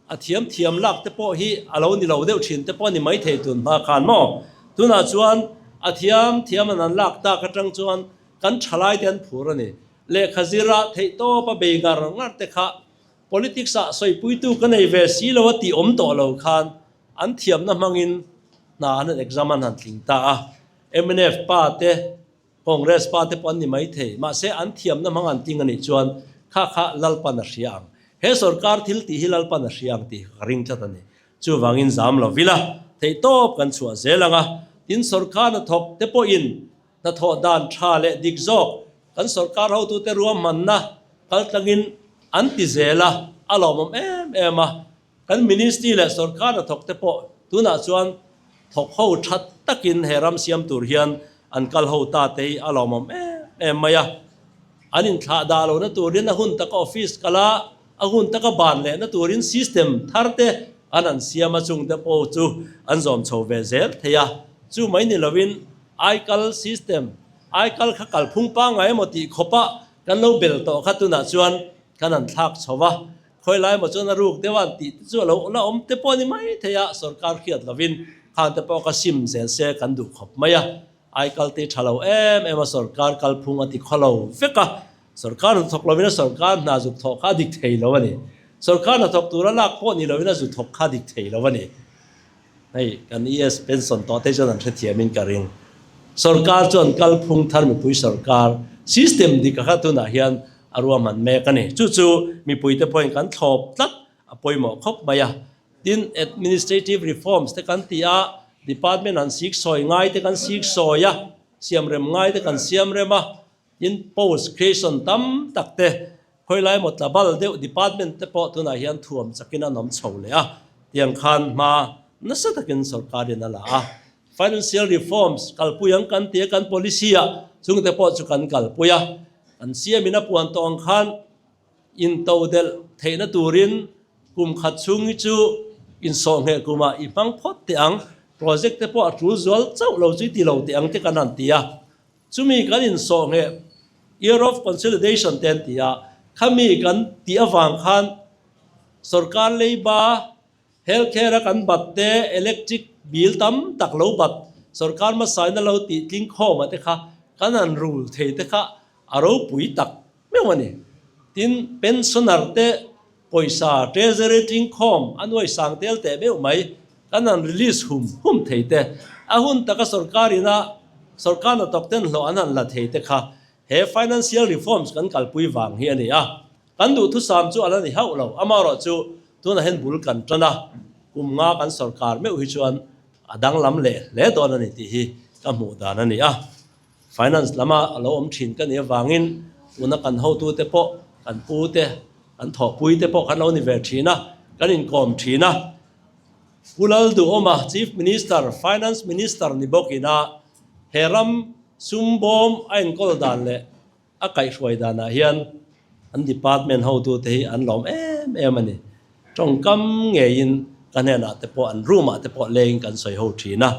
a thiam thiam lak te pawh hi a lo ni lo deuh thin te pawh a ni maithei tun hma khan maw? Tunah chuan a thiam thiam an an lak tak atang chuan kan thalai te an phur a ni. Lehkha zira theihtawp a bei ngar ngar te kha politics ah sawipuitu ka nei ve si lo a tih awm tawh lo khan an thiamna hmangin hna an han exam an han tling ta a. Mnf pa te Congress pa te pawh an ni mai thei, mahse an thiamna hmang an ting a nih chuan kha kha Lalpan a hria ang. He sorkar thil tih hi Lalpan a hria ang tih ka ring tlat a ni. Chuvangin zam lo vila, theihtawp kan chhuah zel ang a, tin sorkar hnathawk te pawhin hnathawh dan tha leh dik zawk kan sorkar hotute ruahmanna kaltlangin an ti zel a, a lawmawm em em a. Kan ministry leh sorkar hnathawk te pawh tunah chuan thawk ho tha takin he ram siam tur hian an kal ho ta te hi a lawmawm em em mai a. An inthlah dah lohna turin a hun taka office kal a, a hun taka ban lehna turin system thar te an han siam a, chung te pawh chu an zawm chho ve zel thei a. Chu mai ni lovin aikal system, aikal kha kalphung pangngai emaw tih khawpa kan lo bel tawh kha tunah chuan kan han thlak chho va. Khawi lai emaw chuan a ruk deuh a an tih te chu a lo la awm te pawh a ni mai thei a, sorkar hriat lovin khang te pawh ka sim zel se kan duh khawp mai a, aikal te tha lo em em a sorkar kalphung a ti khaw lo vek a, sorkar hnathawk lovin a sorkar hna zuk thawh kha a dik thei lo a ni, sorkar hnathawk tura lak pawh ni lovin a zu thawk kha a dik thei lo a ni. Hei kan ES pension tawh te chuan an hrethiamin ka ring. Sorkar chuan kalphung thar mipui sorkar System dik a kha tunah hian a ruahman mek a ni. Chu chu mipuite pawhin kan thlawp tlat a pawimawh khawp mai a. Tin, administrative reforms te kan ti a, department an siksawi ngai te kan siksawi a, siamrem ngai te kan siamrem a, tin post creation tam tak te khawilai emaw tlabal deuh department te pawh tunah hian thuam chakin an awm chho leh a, tiang khan hma nasa takin sorkarin a la a. Financial reforms kalpui ang kan ti a, kan policy ah chungte pawh chu kan kalpui a, kan siamin a puan tawh ang khan Intodelh theihna turin kum khat chhung hi chu insawhngheh kumah i hmang phawt teh ang, project te pawh a tul zual chauh lo chu i ti lo teh ang te kan han ti a. Chumi kan insawhngheh Year of Consolidation te an ti a, khami kan tih avang khan sorkar leiba Health care a kan bat te, electric bill tam tak lo bat, sorkar hmasaina lo tih tling khawm a te kha kan han rul thei te kha a ropui tak meuh a ni. Tin, pensioner te pawisa treasury tling khawm a nuai sang tel teh meuh mai kan han release hum hum thei te, a hun taka sorkar ina sorkar hnathawk ten hlawh an han la thei te kha he financial reforms kan kalpui vang hi a ni a. Kan duhthusam chu a la ni hauh lo, amaherawh chu tunah hian bul kan tan a, kum nga kan sorkar meuh hi chuan a danglam leh hle dawn a ni tih hi ka hmuh dan a ni a. Finance lama a lo awm thin ka nih avangin tuna kan hotute pawh, kan pute, kan thawhpuite pawh kan lo ni ve thin a, kan inkawm thin a. Pu Lalduhawma, Chief Minister, Finance Minister ni bawkin a he ram sum bawm a enkawl dan leh A kaihhruai danah hian an department hotute hi an lawm em em a ni. Tawngkam ngeiin ka hnenah te pawh an room ah te pawh lengin kan sawi ho thin a.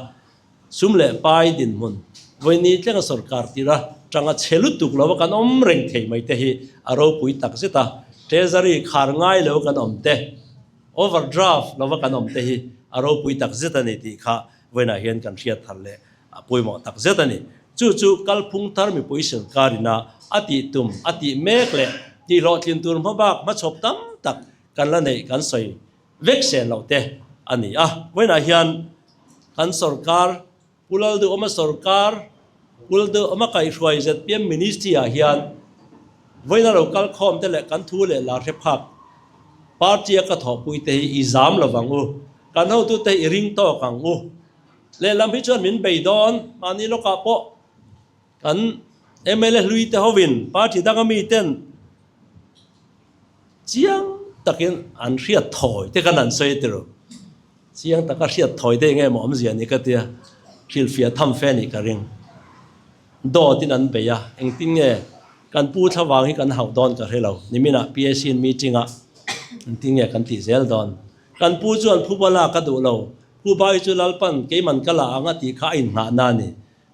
Sum leh pai dinhmun vawini tlenga sorkar tira tanga chhe lutuk lova kan awm reng thei mai te hi a ropui tak zet a. Treasury khar ngai lo kan awm te, overdraft lova kan awm te hi a ropui tak zet a ni tih kha vawiinah hian kan hriat thar leh A pawimawh tak zet a ni. Chu chu kalphung thar mipui sawrkarina a tih tum, a tih mek leh tih hlawhtlin tur hmabak hmachhawp tam tak kan la neih kan sawi vek sen loh te a ni a. Vawiinah hian kan sawrkar, Pu Lalduhawma sawrkar, Pu Lalduhawma kaihhruai zpm Ministry ah hian vawiina lo kal khawm te leh kan thu leh lar hre phak party a ka thawhpui te hi i zam lovang u, kan hotute hi i ring tawk ang u. Lehlam hi chuan min bei dawn, mahni lawkah pawh kan mla hlui te hovin party danga miten chiang takin an hriat thawi te khan an sawi a tiro. Chiang taka hriat thawi te enge maw awmzia ni ka tia, hrilhfiah tham fe nih ka ring. Dawt in an bei a, engtin nge kan pu thlavang hi kan hauh dawn ka hre lo, niminah PAC in meeting ah engtin nge kan tih zel dawn. Kan pu chuan phuba lak a duh lo, Phuba hi chu Lalpan keiman ka la ang a tih kha a inhnahna a ni.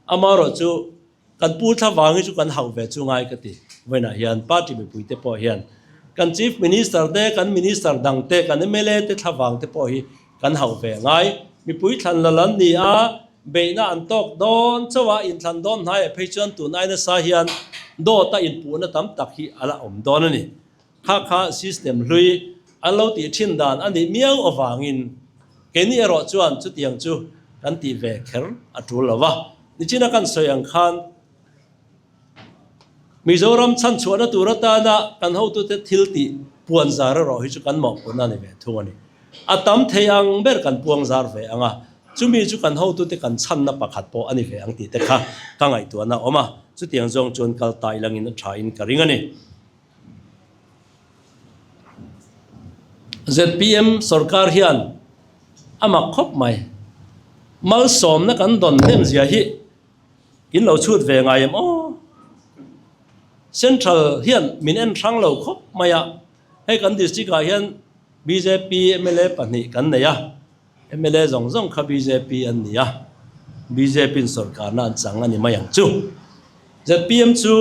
Amaherawh chu kan pu thlavang hi chu kan hauh ve chu ngai ka ti. Vawiinah hian party mipuite pawh hian kan Chief Minister te, kan Minister dang te, kan mla te thlavang te pawh hi kan hauh ve ngai. Mipui thlan lal an ni a, beihna an tawk dawn chauh a, inthlan dawn hnaiah phei chuan tun ai nasa hian dawta inpuhna tam tak hi a la awm dawn a ni. Kha kha system hlui an lo tih thin dan a nih miau avangin keini erawh chuan chutiang chu kan tih ve kher a tul lo va. Nichina kan sawi ang khan Mizoram chhanchhuahna tur atana kan hotute thil tih puan zar erawh hi chu kan mawhphurhna a ni ve thung a ni. A tam thei ang ber kan puang zar ve ang a, chumi chu kan hotute kan chhanna pakhat pawh a ni ve ang tih te kha ka ngaihtuahna a awm a, chutiang zawng chuan kal ta ilangin a thain ka ring a ni. Zpm sorkar hian a mak khawp mai. Malsawmna kan dawn hnem zia hi in lo chhut ve ngai em aw? Central hian min en hrang lo khawp mai a, hei kan district ah hian bjp mla pahnih kan nei a, mla zawng zawng kha bjp an ni a, bjp in sorkarna an chang a ni mai ang chu. Zpm chu.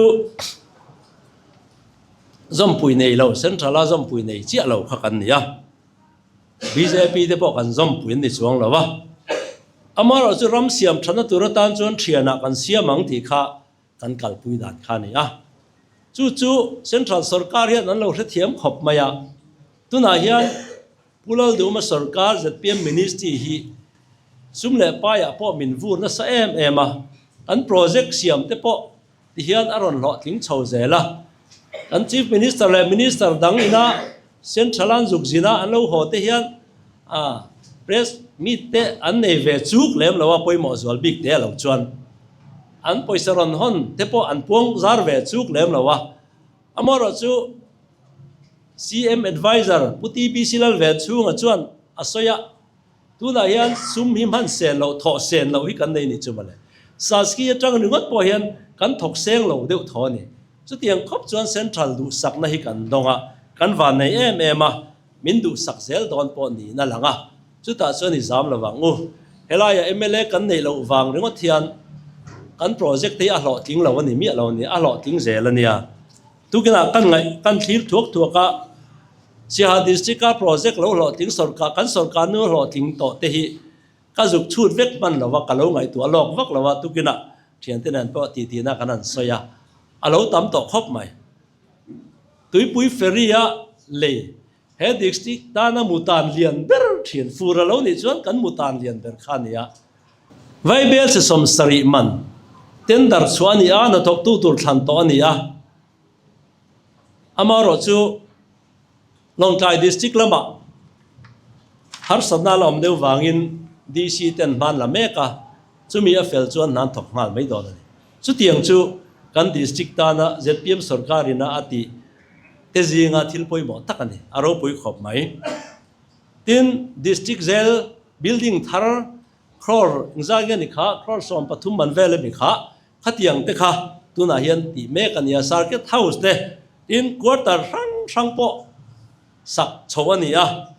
Zawmpui nei lo, Central a zawmpui nei chiah lo kha kan ni a, bjp te pawh kan zawmpui an ni chuang lo a, amaherawh chu ram siam thatna tur atan chuan thianah kan siam ang tih kha kan kalpui dan kha a ni a, chu chu Central sawrkar hian an lo hrethiam khawp mai a, tunah hian Pu Lalduhma sawrkar zpm Ministry hi sum leh paiah pawh min vur nasa em em a, kan project siam te pawh. Tihian a rawn hlawhtling chho zel a. Kan Chief Minister leh Minister dang ina Central an zuk zina an lo haw te hian Press meet te an nei ve chuk lem lo a, pawimawh zual bik te a lo chuan an pawisa rawn hawn te pawh an puang zar ve chuk lem lo a. Amaherawhchu CM Adviser Pu TBC Lalvenchhunga chuan a sawi a. Tunah hian sum hi hman sen loh, thawh sen loh hi kan nei nih chu mawle. Saski atang ringawt pawh hian kan thawk seng lo deuh tho a ni. Chutiang khawp chuan Central duhsakna hi kan dawng a, kan van nei em em a, min duhsak zel dawn pawh niin a lang a. Chutah chuan i zam lo vang u. Helaiah mla kan neih loh vang ringawt hian kan project te hi a hlawhtling lo a ni miah lo a ni, a hlawhtling zel a nia. Tukinah kan ngaih kan thlir thuak thuak a. Siaha District-a project lo hlawhtling sawrkar kan sawrkar nu hlawhtling tawh te hi ka zuk chhut vek hman lo a, ka lo ngaihtuah lawk vak lo a, tukinah thiante nen pawh titi na kan han sawi a, a lo tam tawh khawp mai. Tuipui ferry-a lei he district tana mutan lian ber thin fur a lo nih chuan kan mutan lian ber kha a ni a. Vaibel chi 70 man tender chhuah a ni a, hnathawktu tur thlan tawh a ni a. Amaherawhchu, Lawngtlai District lamah harsatna la awm deuh vangin DC ten hman la mek a, chumi a fel chuan hna an thawk nghal mai dawn a ni. Chutiang chu kan District tana zpm sorkarin a a tih te zinga thil pawimawh tak a ni, a ropui khawp mai. Tin, District Jail building thar crore engzat nge ni kha, crore 13 man vel emi kha, Khatiang te kha tunah hian tih mek a ni a, Circuit House te tin quarter hrang hrang pawh sak chho a ni a,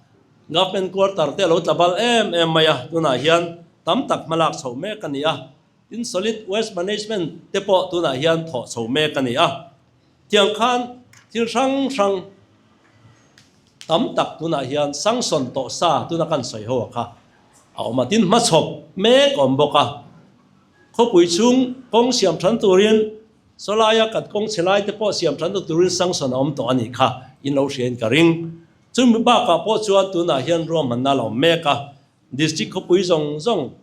Government quarter te a lo tla bal em em mai a, tunah hian tam tak hmalak chho mek a ni a, tin Solid Waste Management te pawh tunah hian thawh chho mek a ni a. Tiang khan thil hrang hrang tam tak tunah hian sanction tawh sa tuna kan sawi ho a kha a awm a, tin hmachhawp mek a awm bawk a. Khawpui chhung kawng siam than turin sawlaia kan kawng chhe lai te pawh siam than turin sanction a awm tawh a nih kha in lo hria in ka ring. Chumi bakah pawh chuan tunah hian ruahmanna a la awm mek a, District khawpui zawng zawng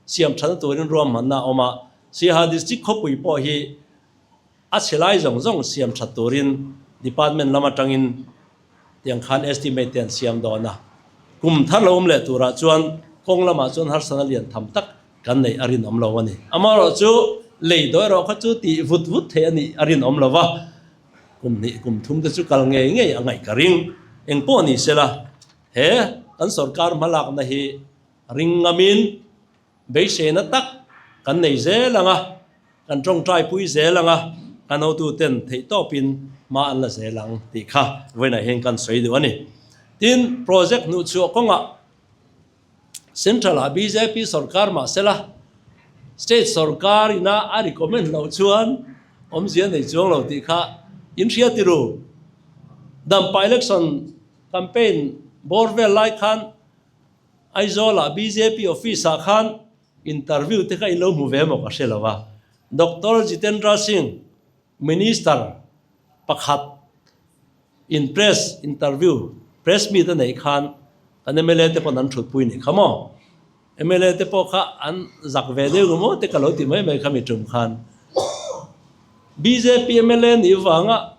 siam than turin ruahmanna a awm a, Siaha District khawpui pawh hi a chhe lai zawng zawng siam that turin Department lam atangin tiang khan estimate te an siam dawn a. Kum thar lo awm leh turah chuan kawng lamah chuan harsatna lian tham tak Kan neih a rinawm lo a ni. Amaherawhchu lei dawi erawh kha chu tih vut vut theih a nih a rinawm lo va, kum hnih kum thum te chu kal ngei ngei a ngaih ka ring. Eng pawh ni sela, he kan sorkar hmalakna hi ring ngamin beiseina tak kan nei zel ang a, kan tawngtai pui zel ang a, kan hotuten theihtawpin hma an la zel ang tih kha vawiinah hian kan sawi duh a ni. Tin, project hnuhchhuah kawngah Central ah bjp sorkar mah sela state sorkar ina a recommend loh chuan awmzia nei chuang lo tih kha in hria ti ru. Dampa election campaign bawr vel lai khan Aizawl ah bjp office ah khan interview te kha in lo hmu ve maw ka hre lo a. Doctor Jitendra Singh Minister pakhat in press interview, press meet a neih khan kan mla te pawn an thutpui nih kha maw? Mla te pawh kha an zak ve deuh emaw te ka lo ti mai mai kha mi tum khan. Bjp mla nih vanga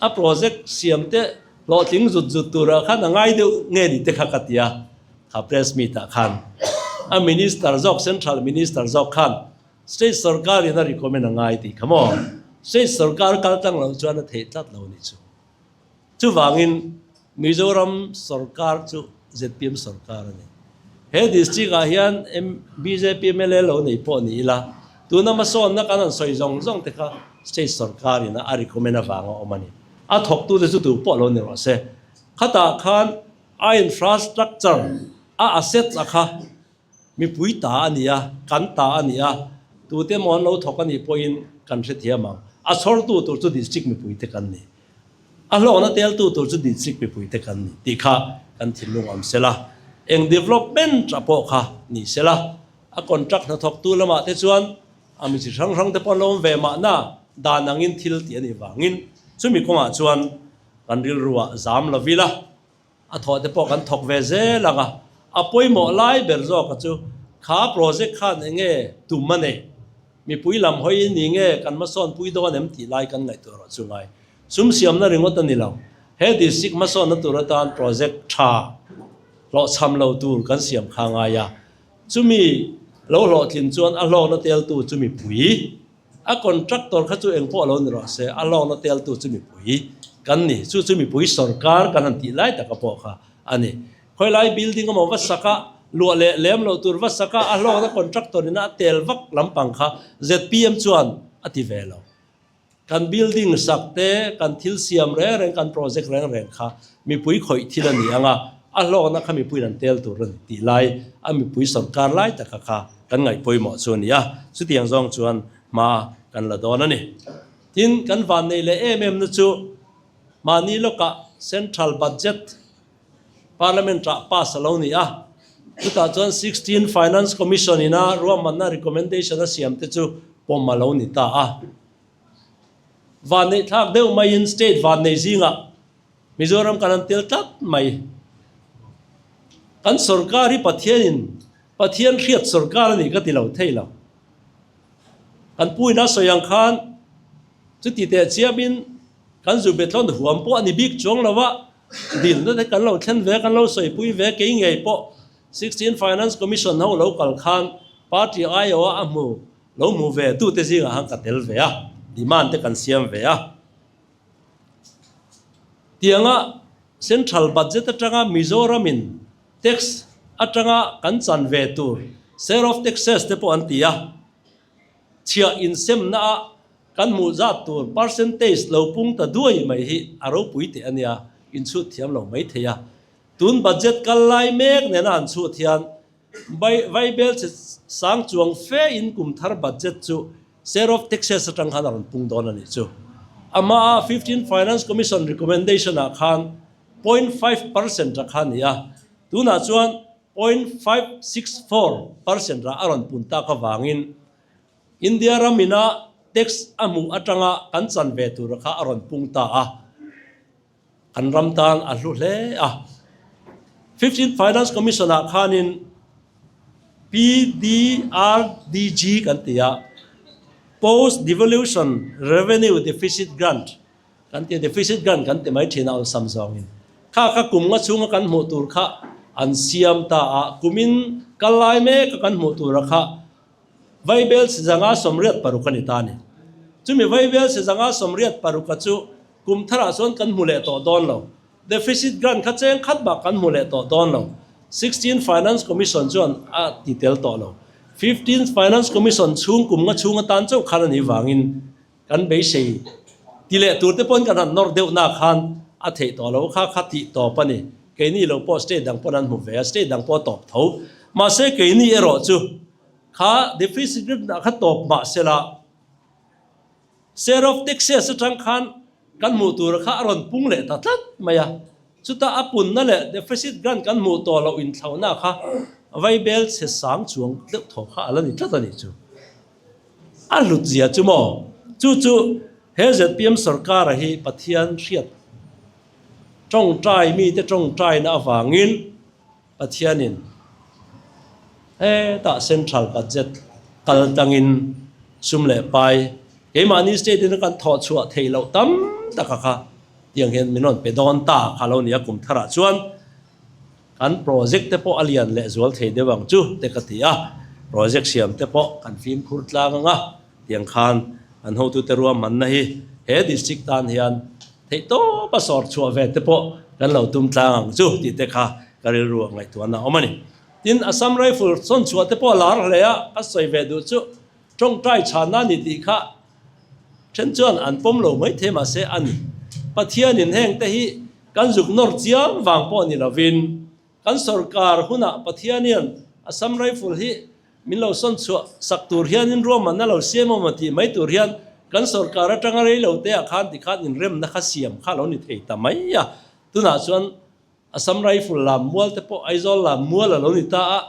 a project siam te hlawhtling zut zut turah khan a ngai deuh nge ni te kha ka ti a, kha press meet ah khan a minister zawk central minister zawk khan State sorkar in a recommend a ngai tih kha maw? State sorkar kal tlang loh chuan a theih tlat lo nih chu. Chuvangin Mizoram sorkar chu zpm sorkar a ni. He district ah hian bjp mla lo nei pawh ni ila, tuna hmasawnna kan han sawi zawng zawng te kha state sorkar in a recommend avanga awm a ni. A thawktute chu tu pawh lo ni rawh se. Khatah khan a infrastructure, a assets a kha Mipui ta a ni a, kan ta a ni a, tute emaw an lo thawk a nih pawhin kan hrethiam ang. A chhawrtu tur chu district mipuite kan ni. A hlawkna teltu tur chu district mipuite kan ni tih kha kan thinlung awm sela. Eng development a pawh kha ni sela, a contract hnathawktu lamah te chuan a mi chi hrang hrang te pawh an lo awm ve mahna dan angin thil tih a nih vangin chumi kawngah chuan kan rilruah zam lo ila. A thawh te pawh kan thawk ve zel ang a, a pawimawh lai ber zawka chu kha project khan eng nge tum a nei? Mipui lam hawi ni nge kan hmasawn pui dawn em tih lai kan ngaihtuah rawh chu ngai. Sum siamna ringawt a ni lo. He district hmasawnna tur atan project tha hlawhchham lo tur kan siam kha ngai a. Chumi lo hlawhtlin chuan a hlawkna teltu chu mipui, a contractor kha chu engpawh lo ni rawh se, a hlawkna teltu chu mipui kan ni. Chu chu mipui sorkar kan han tih lai taka pawh kha a ni. Khawilai building emaw va sak a, luah leh lem loh tur va sak a, a hlawkna contractor ina a tel vak lampang kha zpm chuan a ti ve lo. Kan building sak te, kan thil siam reng reng, kan project reng reng kha mipui khawih thil a ni ang a, a hlawkna kha mipuiin an tel tur a ni tih lai a mipui sorkar lai taka kha kan ngaih pawimawh chu a ni a, chutiang zawng chuan hma kan la dawn a ni. Tin, kan vanneih leh em em na chu mahni lawkah Central Budget Parliament ah pass a lo ni a, chutah chuan 16 Finance Commission ina ruahmanna recommendation a siam te chu pawm a lo ni ta a. Vanneih thlak deuh maiin state vannei zingah Mizoram kan an tel tlat mai. Kan sorkar hi Pathianin Pathian hriat sorkar a ni ka ti lo thei lo. Kan pu ina sawi ang khan chuti teh chiamin kan zu betlawn huam pawh a ni bik chuang lo a. Dilna te kan lo thlen ve, kan lo sawipui ve, kei ngei pawh 16 Finance Commission ho lo kal khan party aiawha a hmu lo hmu ve tute zingah khan ka tel ve a, demand te kan siam ve a. Tianga Central Budget atanga Mizoramin tax atanga kan chan ve tur share of taxes te pawh an ti a, chhiah insemna ah Kan hmuh zat tur percentage lo pung ta duai mai hi a ropui teh a nia, inchhut thiam lo mai thei a. Tun budget kal lai mek nena han chhut hian Vaibel che sang chuang fe in kum thar budget chu share of taxes atang khan a rawn pung dawn a nih chu. Amaha 15 Finance Commission recommendation ah khan 0.5% a kha a ni a, tunah chuan 0.564% ah a rawn pun tak avangin India ram ina tax a hmuh atanga kan chan ve tura kha a rawn pung ta a, kan ram tan a hlu hle a. Fifteenth Finance Commission ah khanin PDRDG kan ti a, Post Devolution Revenue Deficit Grant kan ti a, deficit grant kan ti mai thin a awlsam zawngin. Kha kha kum nga chhunga kan hmuh tur kha an siam ta a, kumin kal lai meka kan hmuh tura kha Vaibel sizanga 86 a ni ta a ni. Chumi Vaibel sizanga 86 a chu kum tharah chuan kan hmu leh tawh dawn lo. Deficit grant kha cheng khat bak kan hmu leh tawh dawn lo. 16 Finance Commission chuan a ti tel tawh lo. 15 Finance Commission chhung kum nga chhung atan chauh khan a nih vangin kan beisei ti leh tur te pawn kan han nawr deuh na khan a theih tawh lo kha kha tih tawp a ni. Keini lo pawh state dang pawn an hmu ve a, state dang pawh a tawp tho. Mahse keini erawh chu kha deficit ah kha tawp mah sela share of taxes atang khan kan hmuh tur kha a rawn pung leh ta tlat mai a. Chutah a punna leh deficit grant kan hmuh tawh loh inthlauhna kha vaibel chhe sang chuang deuh thaw kha a la ni tlat a nih chu. A hlut zia chu maw? Chu chu he zpm sorkara hi Pathian hriat tawngtai mite tawngtaina avangin Pathianin hetah central budget kal tlangin sum leh pai keimahni state in kan thawh chhuah theih loh tam taka kha tiang hian min rawn pe dawn ta kha lo ni a kum tharah chuan Kan project te pawh a lian leh zual thei deuh ang chu te ka ti a, project siam te pawh kan fimkhur tlang ang a, tiang khan kan hotute ruahmanna hi he district tan hian theihtawpa sawr chhuah ve te pawh kan lo tum tlang ang chu tih te kha ka rilru ah ngaihtuahna a awm a ni. Tin, Assam Rifle sawn chhuah te pawh a lar hle a, ka sawi ve duh chu tawngtai chhanna a ni tih kha Then chuan an pawm lo mai thei mahse a ni. Pathianin heng te hi kan zuk nawr chiang vang pawh ni lovin kan sorkar hunah Pathian hian Assam Rifle hi min lo sawn chhuah sak tur hianin ruahmanna lo siam awm a tih mai tur hian kan sorkar atanga rei lo te ah khan tikhan inremna kha siam kha lo ni thei ta mai a. Tunah chuan Assam Rifle lam mual te pawh Aizawl lam mual a lo ni ta a,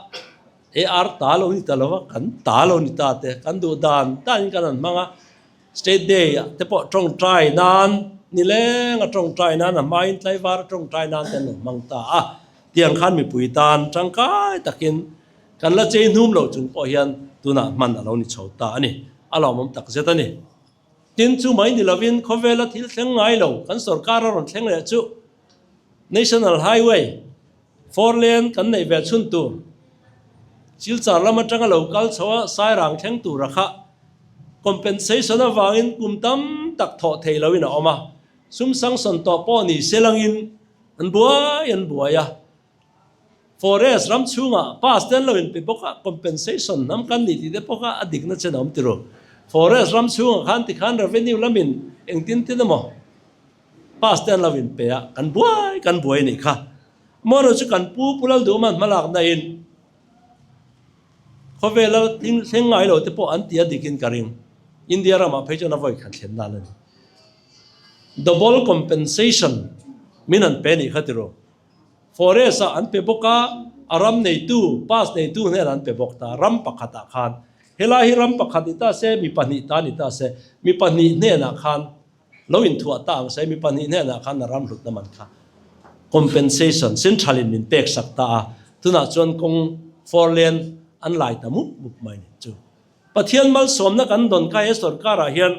AR ta lo ni ta lo a, kan ta lo ni ta te, kan duh dan danin kan han hmang a, State Day ah te pawh tawngtai nan, nileng a tawngtai nan, a hmain tlaivar a tawngtai nan te an lo hmang ta a, tiang khan mipui tan tangkai takin kan la chei hnum lo chung pawh hian tunah hman a lo ni chho ta a ni. a lawmawm takzet a ni. Tin, chu mai ni lovin khawvela thil thleng ngai lo kan sorkar a rawn thleng leh chu National Highway four lane kan neih ve chhun tur Silchar lam atanga lo kal chho a Sairang thleng tura kha compensation avangin kum tam tak thawh thei loin a awm a, sum sanction tawh pawh ni se langin an buai an buai a. Forest ram chhungah pass te an lo inpe bawk a, compensation hnam kan nih tih te pawh kha a dikna chen a awm tiro. Forest ram chhungah khan tikhan revenue lamin engtin tin emaw pass te an lo inpe a, kan buai kan buai a nih kha. Amaherawhchu chu kan pu Pu Lalduhman hmalakna in khawvela thleng ngai lo te pawh an ti a dikin ka ring. India ramah phei chuan a vawi khat thlen dan a ni. Double compensation min an pe a nih kha tiro. Forest ah an pe bawk a, a ram neitu, pass neitu hnenah an pe bawk ta, ram pakhatah khan. Helai hi ram pakhat ni ta se, mi pahnih ta ni ta se, mi pahnih hnenah khan lo inthuah ta ang se, mi pahnih hnenah khan a ram hlutna man kha compensation central in min pek sak ta a, tunah chuan kawng fourlane an lai ta mup mup mai ni chu. Pathian malsawmna kan dawn kha he sorkar ah hian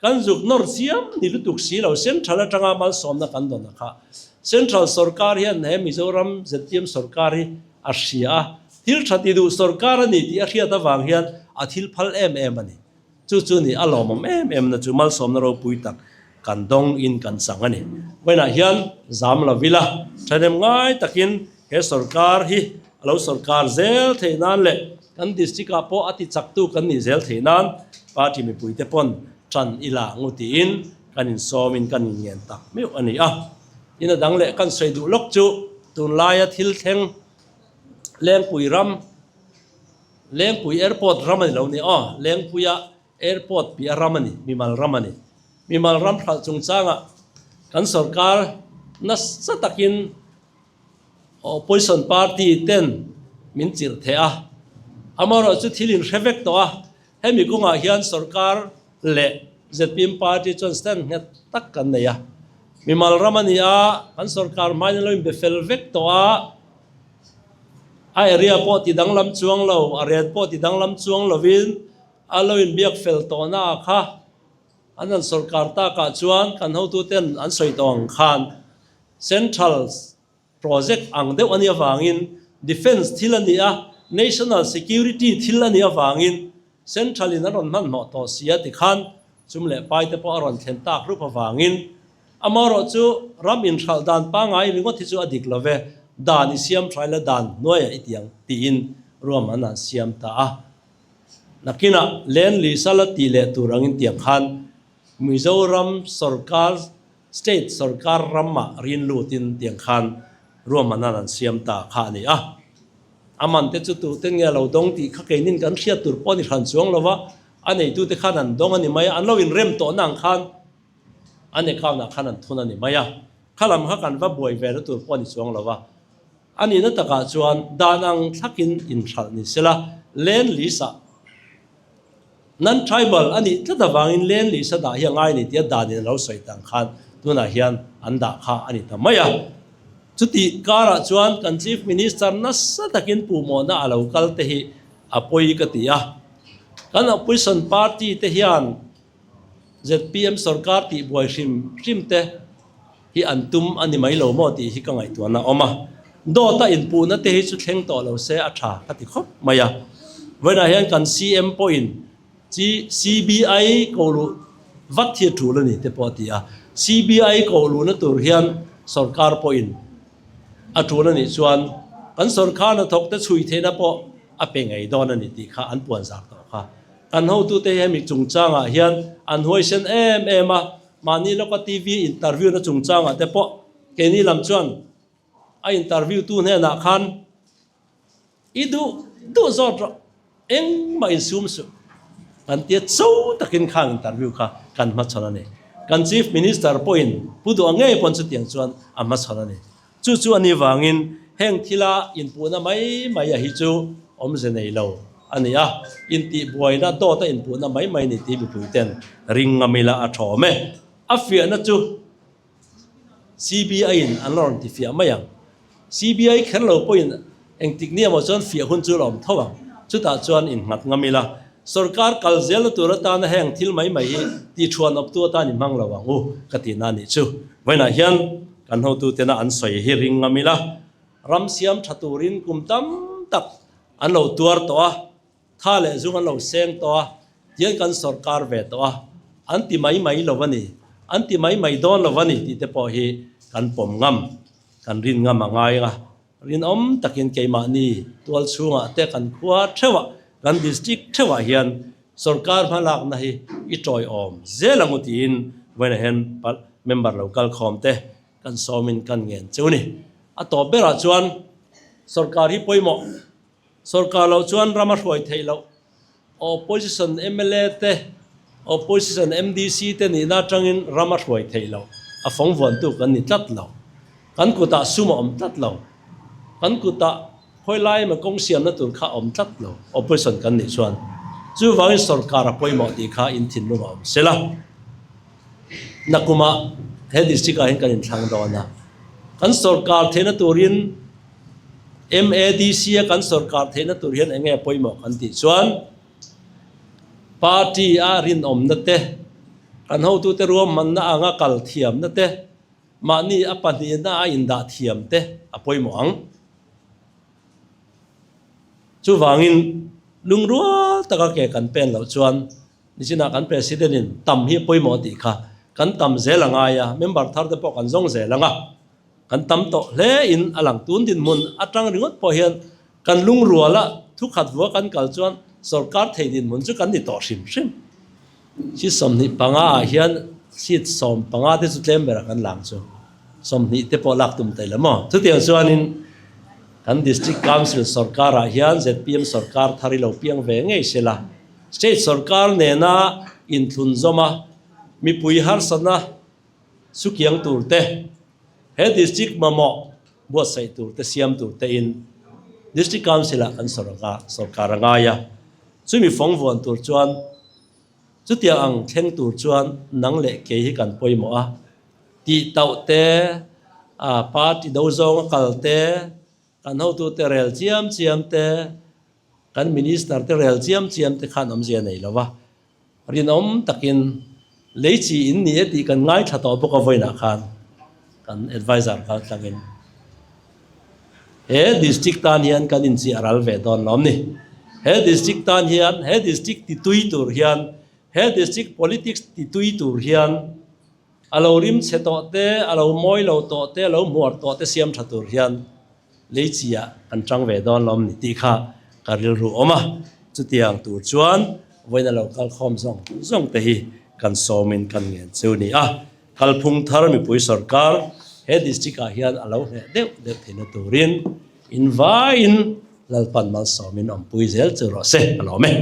Kan zuk nawr chiam ni lutuk si lo, Central atanga malsawmna kan dawn a kha. Central sorkar hian he Mizoram zpm sorkar hi a hria a, thil tha ti duh sorkar a ni tih a hriat avang hian a thil phal em em a ni. Chu chu ni a lawmawm em em na chu malsawmna ropui tak kan dawng in kan chang a ni. Vawiinah hian zam lo ila, thahnem ngai takin he sorkar hi a lo sorkar zel theih nan leh Kan district ah pawh a ti chaktu kan nih zel theih nan party mipuite pawn tan i la ngu tiin kan insawmin kan inngen tak meuh a ni a. Ina dang leh kan sawi duh lawk chu tunlaia thil thleng Lengpui ram, Lengpui airport ram a ni lo ni aw, Lengpuia airport piah ram a ni, mimal ram a ni. Mimal ram hralh chungchangah kan sorkar nasa takin Opposition party ten min chirh theh a, amaherawh chu thil in hre vek tawh a, hemi kawngah hian sorkar leh zpm party chuan stand nghet tak kan nei a, mimal ram a ni a, kan sorkar hmain an lo inbe fel vek tawh a, a area pawh ti danglam chuang lo, a rate pawh ti danglam chuang lovin a lo inbiak fel tawhna ah kha an han sorkar takah chuan kan hotuten an sawi tawh ang khan Central project ang deuh a nih avangin Defence thil a ni a, National Security thil a nih avangin Central in a rawn hmanhmawh tawh si a tikhan chum leh pai te pawh a rawn thlen tak rup avangin amaherawh chu ram inhralh dan pangngai ringawt hi chu a dik lo ve, dan i siam tha ila dan hnuaiah i ti ang tiin ruahman an siam ta a. Nakinah Land Lease a la tih leh tur angin tiang khan Mizoram sorkar State sorkar ramah rin lutin tiang khan ruahmannan an siam ta kha a ni a. A man te chu tute nge a lo dawng tih kha keinin kan hriat tur pawh a ni hran chuang lo va, a neitute khan an dawng a ni mai a, an lo inrem tawhna ang khan an account ah khan an thun a ni mai a, kha lam kha kan va buai ve na tur pawh a ni chuang lo va. A nihna takah chuan dan ang thlakin inhralh ni sela, land lease ah Non-tribal a nih tlat avangin land lease a dah hi a ngai a ni tia danin a lo sawi tang khan tunah hian an dah kha a ni ta mai a. Chutih karah chuan kan Chief Minister nasa takin puhmawhna a lo kal te hi a pawi ka ti a. Kan Opposition party te hian zpm sorkar tihbuai hrim hrim te hi an tum a ni mai lo maw tih hi ka ngaihtuahna a awm a. Dawta inpuhna te hi chu thleng tawh lo se a tha ka ti khawp mai a. Vawiinah hian kan CM pawhin CBI koh luh vat hi a tul a ni te pawh a ti a. CBI koh luhna tur hian sorkar pawhin a tul a nih chuan kan sorkar hnathawk te chhui theihna pawh a pe ngei dawn a ni tih kha an puanzar tawh kha. Kan hotute hi hemi chungchangah hian an huaisen em em a. Mahni lawka TV interview na chungchangah te pawh keini lam chuan a interview tu hnenah khan i duh duh zawt rawh, engmah insum suh kan tia cho takin khang interview kha kan hmachhawn a ni. Kan Chief Minister pawhin Pu Duha ngei pawn chutiang chuan a hmachhawn a ni. Chu chu a nih vangin heng thila inpuhna mai mai a hi chu awmze nei lo a ni a, intihbuaina dawta inpuhna mai mai ni tih mipuiten ring ngam ila a thawm e. A fiahna chu CBI in an la rawn ti fiah mai ang. CBI kher lo pawhin engtik ni emaw chuan fiah hun chu la awm tho ang. Chutah chuan innghat ngam ila. Sorkar kal zelna tur atana heng thil mai mai hi tihṭhuan awptu atan i hmang lo ang u ka tihna a nih chu. Vawiinah hian kan hotutena an sawi hi ring ngam ila, ram siam ṭha turin kum tam tak an lo tuar tawh a, tha leh zung an lo seng tawh a, tihian kan sorkar ve tawh a, an ti mai mai lo a ni, an ti mai mai dawn lo a ni tih te pawh hi kan pawm ngam, kan rin ngam a ngai a. Rinawm takin keimahni tual chhungah te kan khua theuhah, kan district theuhah hian sorkar hmalakna hi i tawiawm zel ang u tiin vawiinah hian member lo kal khawm te kan sawmin kan ngen cheu a ni. A tawp berah chuan sorkar hi pawimawh, sorkar loh chuan ram a hruai theih loh, opposition mla te, opposition MDC te nihna atangin ram a hruai theih loh, a fawng vuantu kan ni tlat lo. Kan kutah sum a awm tlat lo. Kan kutah khawi lai emaw kawng siamna tur kha a awm tlat lo, opposition kan nih chuan. Chuvangin sorkar a pawimawh tih kha in thinlung a awm sela. Nakumah he district ah hian kan inthlang dawn a, kan sorkar theihna turin, MADC a kan sorkar theihna tur hian eng nge pawimawh kan tih chuan party a rinawmna te, kan hotute ruahmanna anga kal thiamna te, mahni a pahnihna a indah thiam te a pawimawh ang. Chuvangin lungrual taka ke kan pen loh chuan nichinah kan President in tam hi a pawimawh tih kha kan tam zel a ngai a, member thar te pawh kan zawng zel ang a. Kan tam tawh hle in a lang. Tun dinhmun atang ringawt pawh hian kan lungrual a, thukhat vua kan kal chuan sorkar thei dinhmun chu kan ni tawh hrim hrim. Seat 25 ah hian seat 15 te chu tlem berah kan lang chu. 20 te pawh lak tum thei lo maw? Chutiang chuanin kan District Council sorkar ah hian zpm sorkar thar i lo piang ve ngei sela, State sorkar nena inthlunzawm a, mipui harsatna Sukiang tur te, he District mamawh buatsaih tur te siam tur te in District Council ah kan sorkar a ngai a, chumi fawng vuan tur chuan chutiang ang thleng tur chuan nang leh kei hi kan pawimawh a, tih tauh te, party do zawnga kal te, kan hotute rel chiam chiam te, kan Minister te rel chiam chiam te khan awmzia nei lo va. Rinawm takin lei chi in ni e tih kan ngaithla tawh bawk a vawiinah khan kan adviser kal tlangin he district tan hian kan inchiah ral ve dawn lawm ni. He district tan hian he district ti tui tur hian he district politics ti tui tur hian a lo rim chhe tawh te a lo mawi lo tawh te a lo hmuar tawh te siam tha tur hian Lei chiah kan tang ve dawn lawm ni tih kha ka rilru awm a, chutiang tur chuan vawiin a lo kal khawm zawng zawng te hi kan sawmin kan ngen cheu ni a, kalphung thar mipui sorkar he district ah hian a lo hneh deuh deuh theihna turin in vaiin Lalpan malsawmin awmpui zel chu rawh se ka lawm e.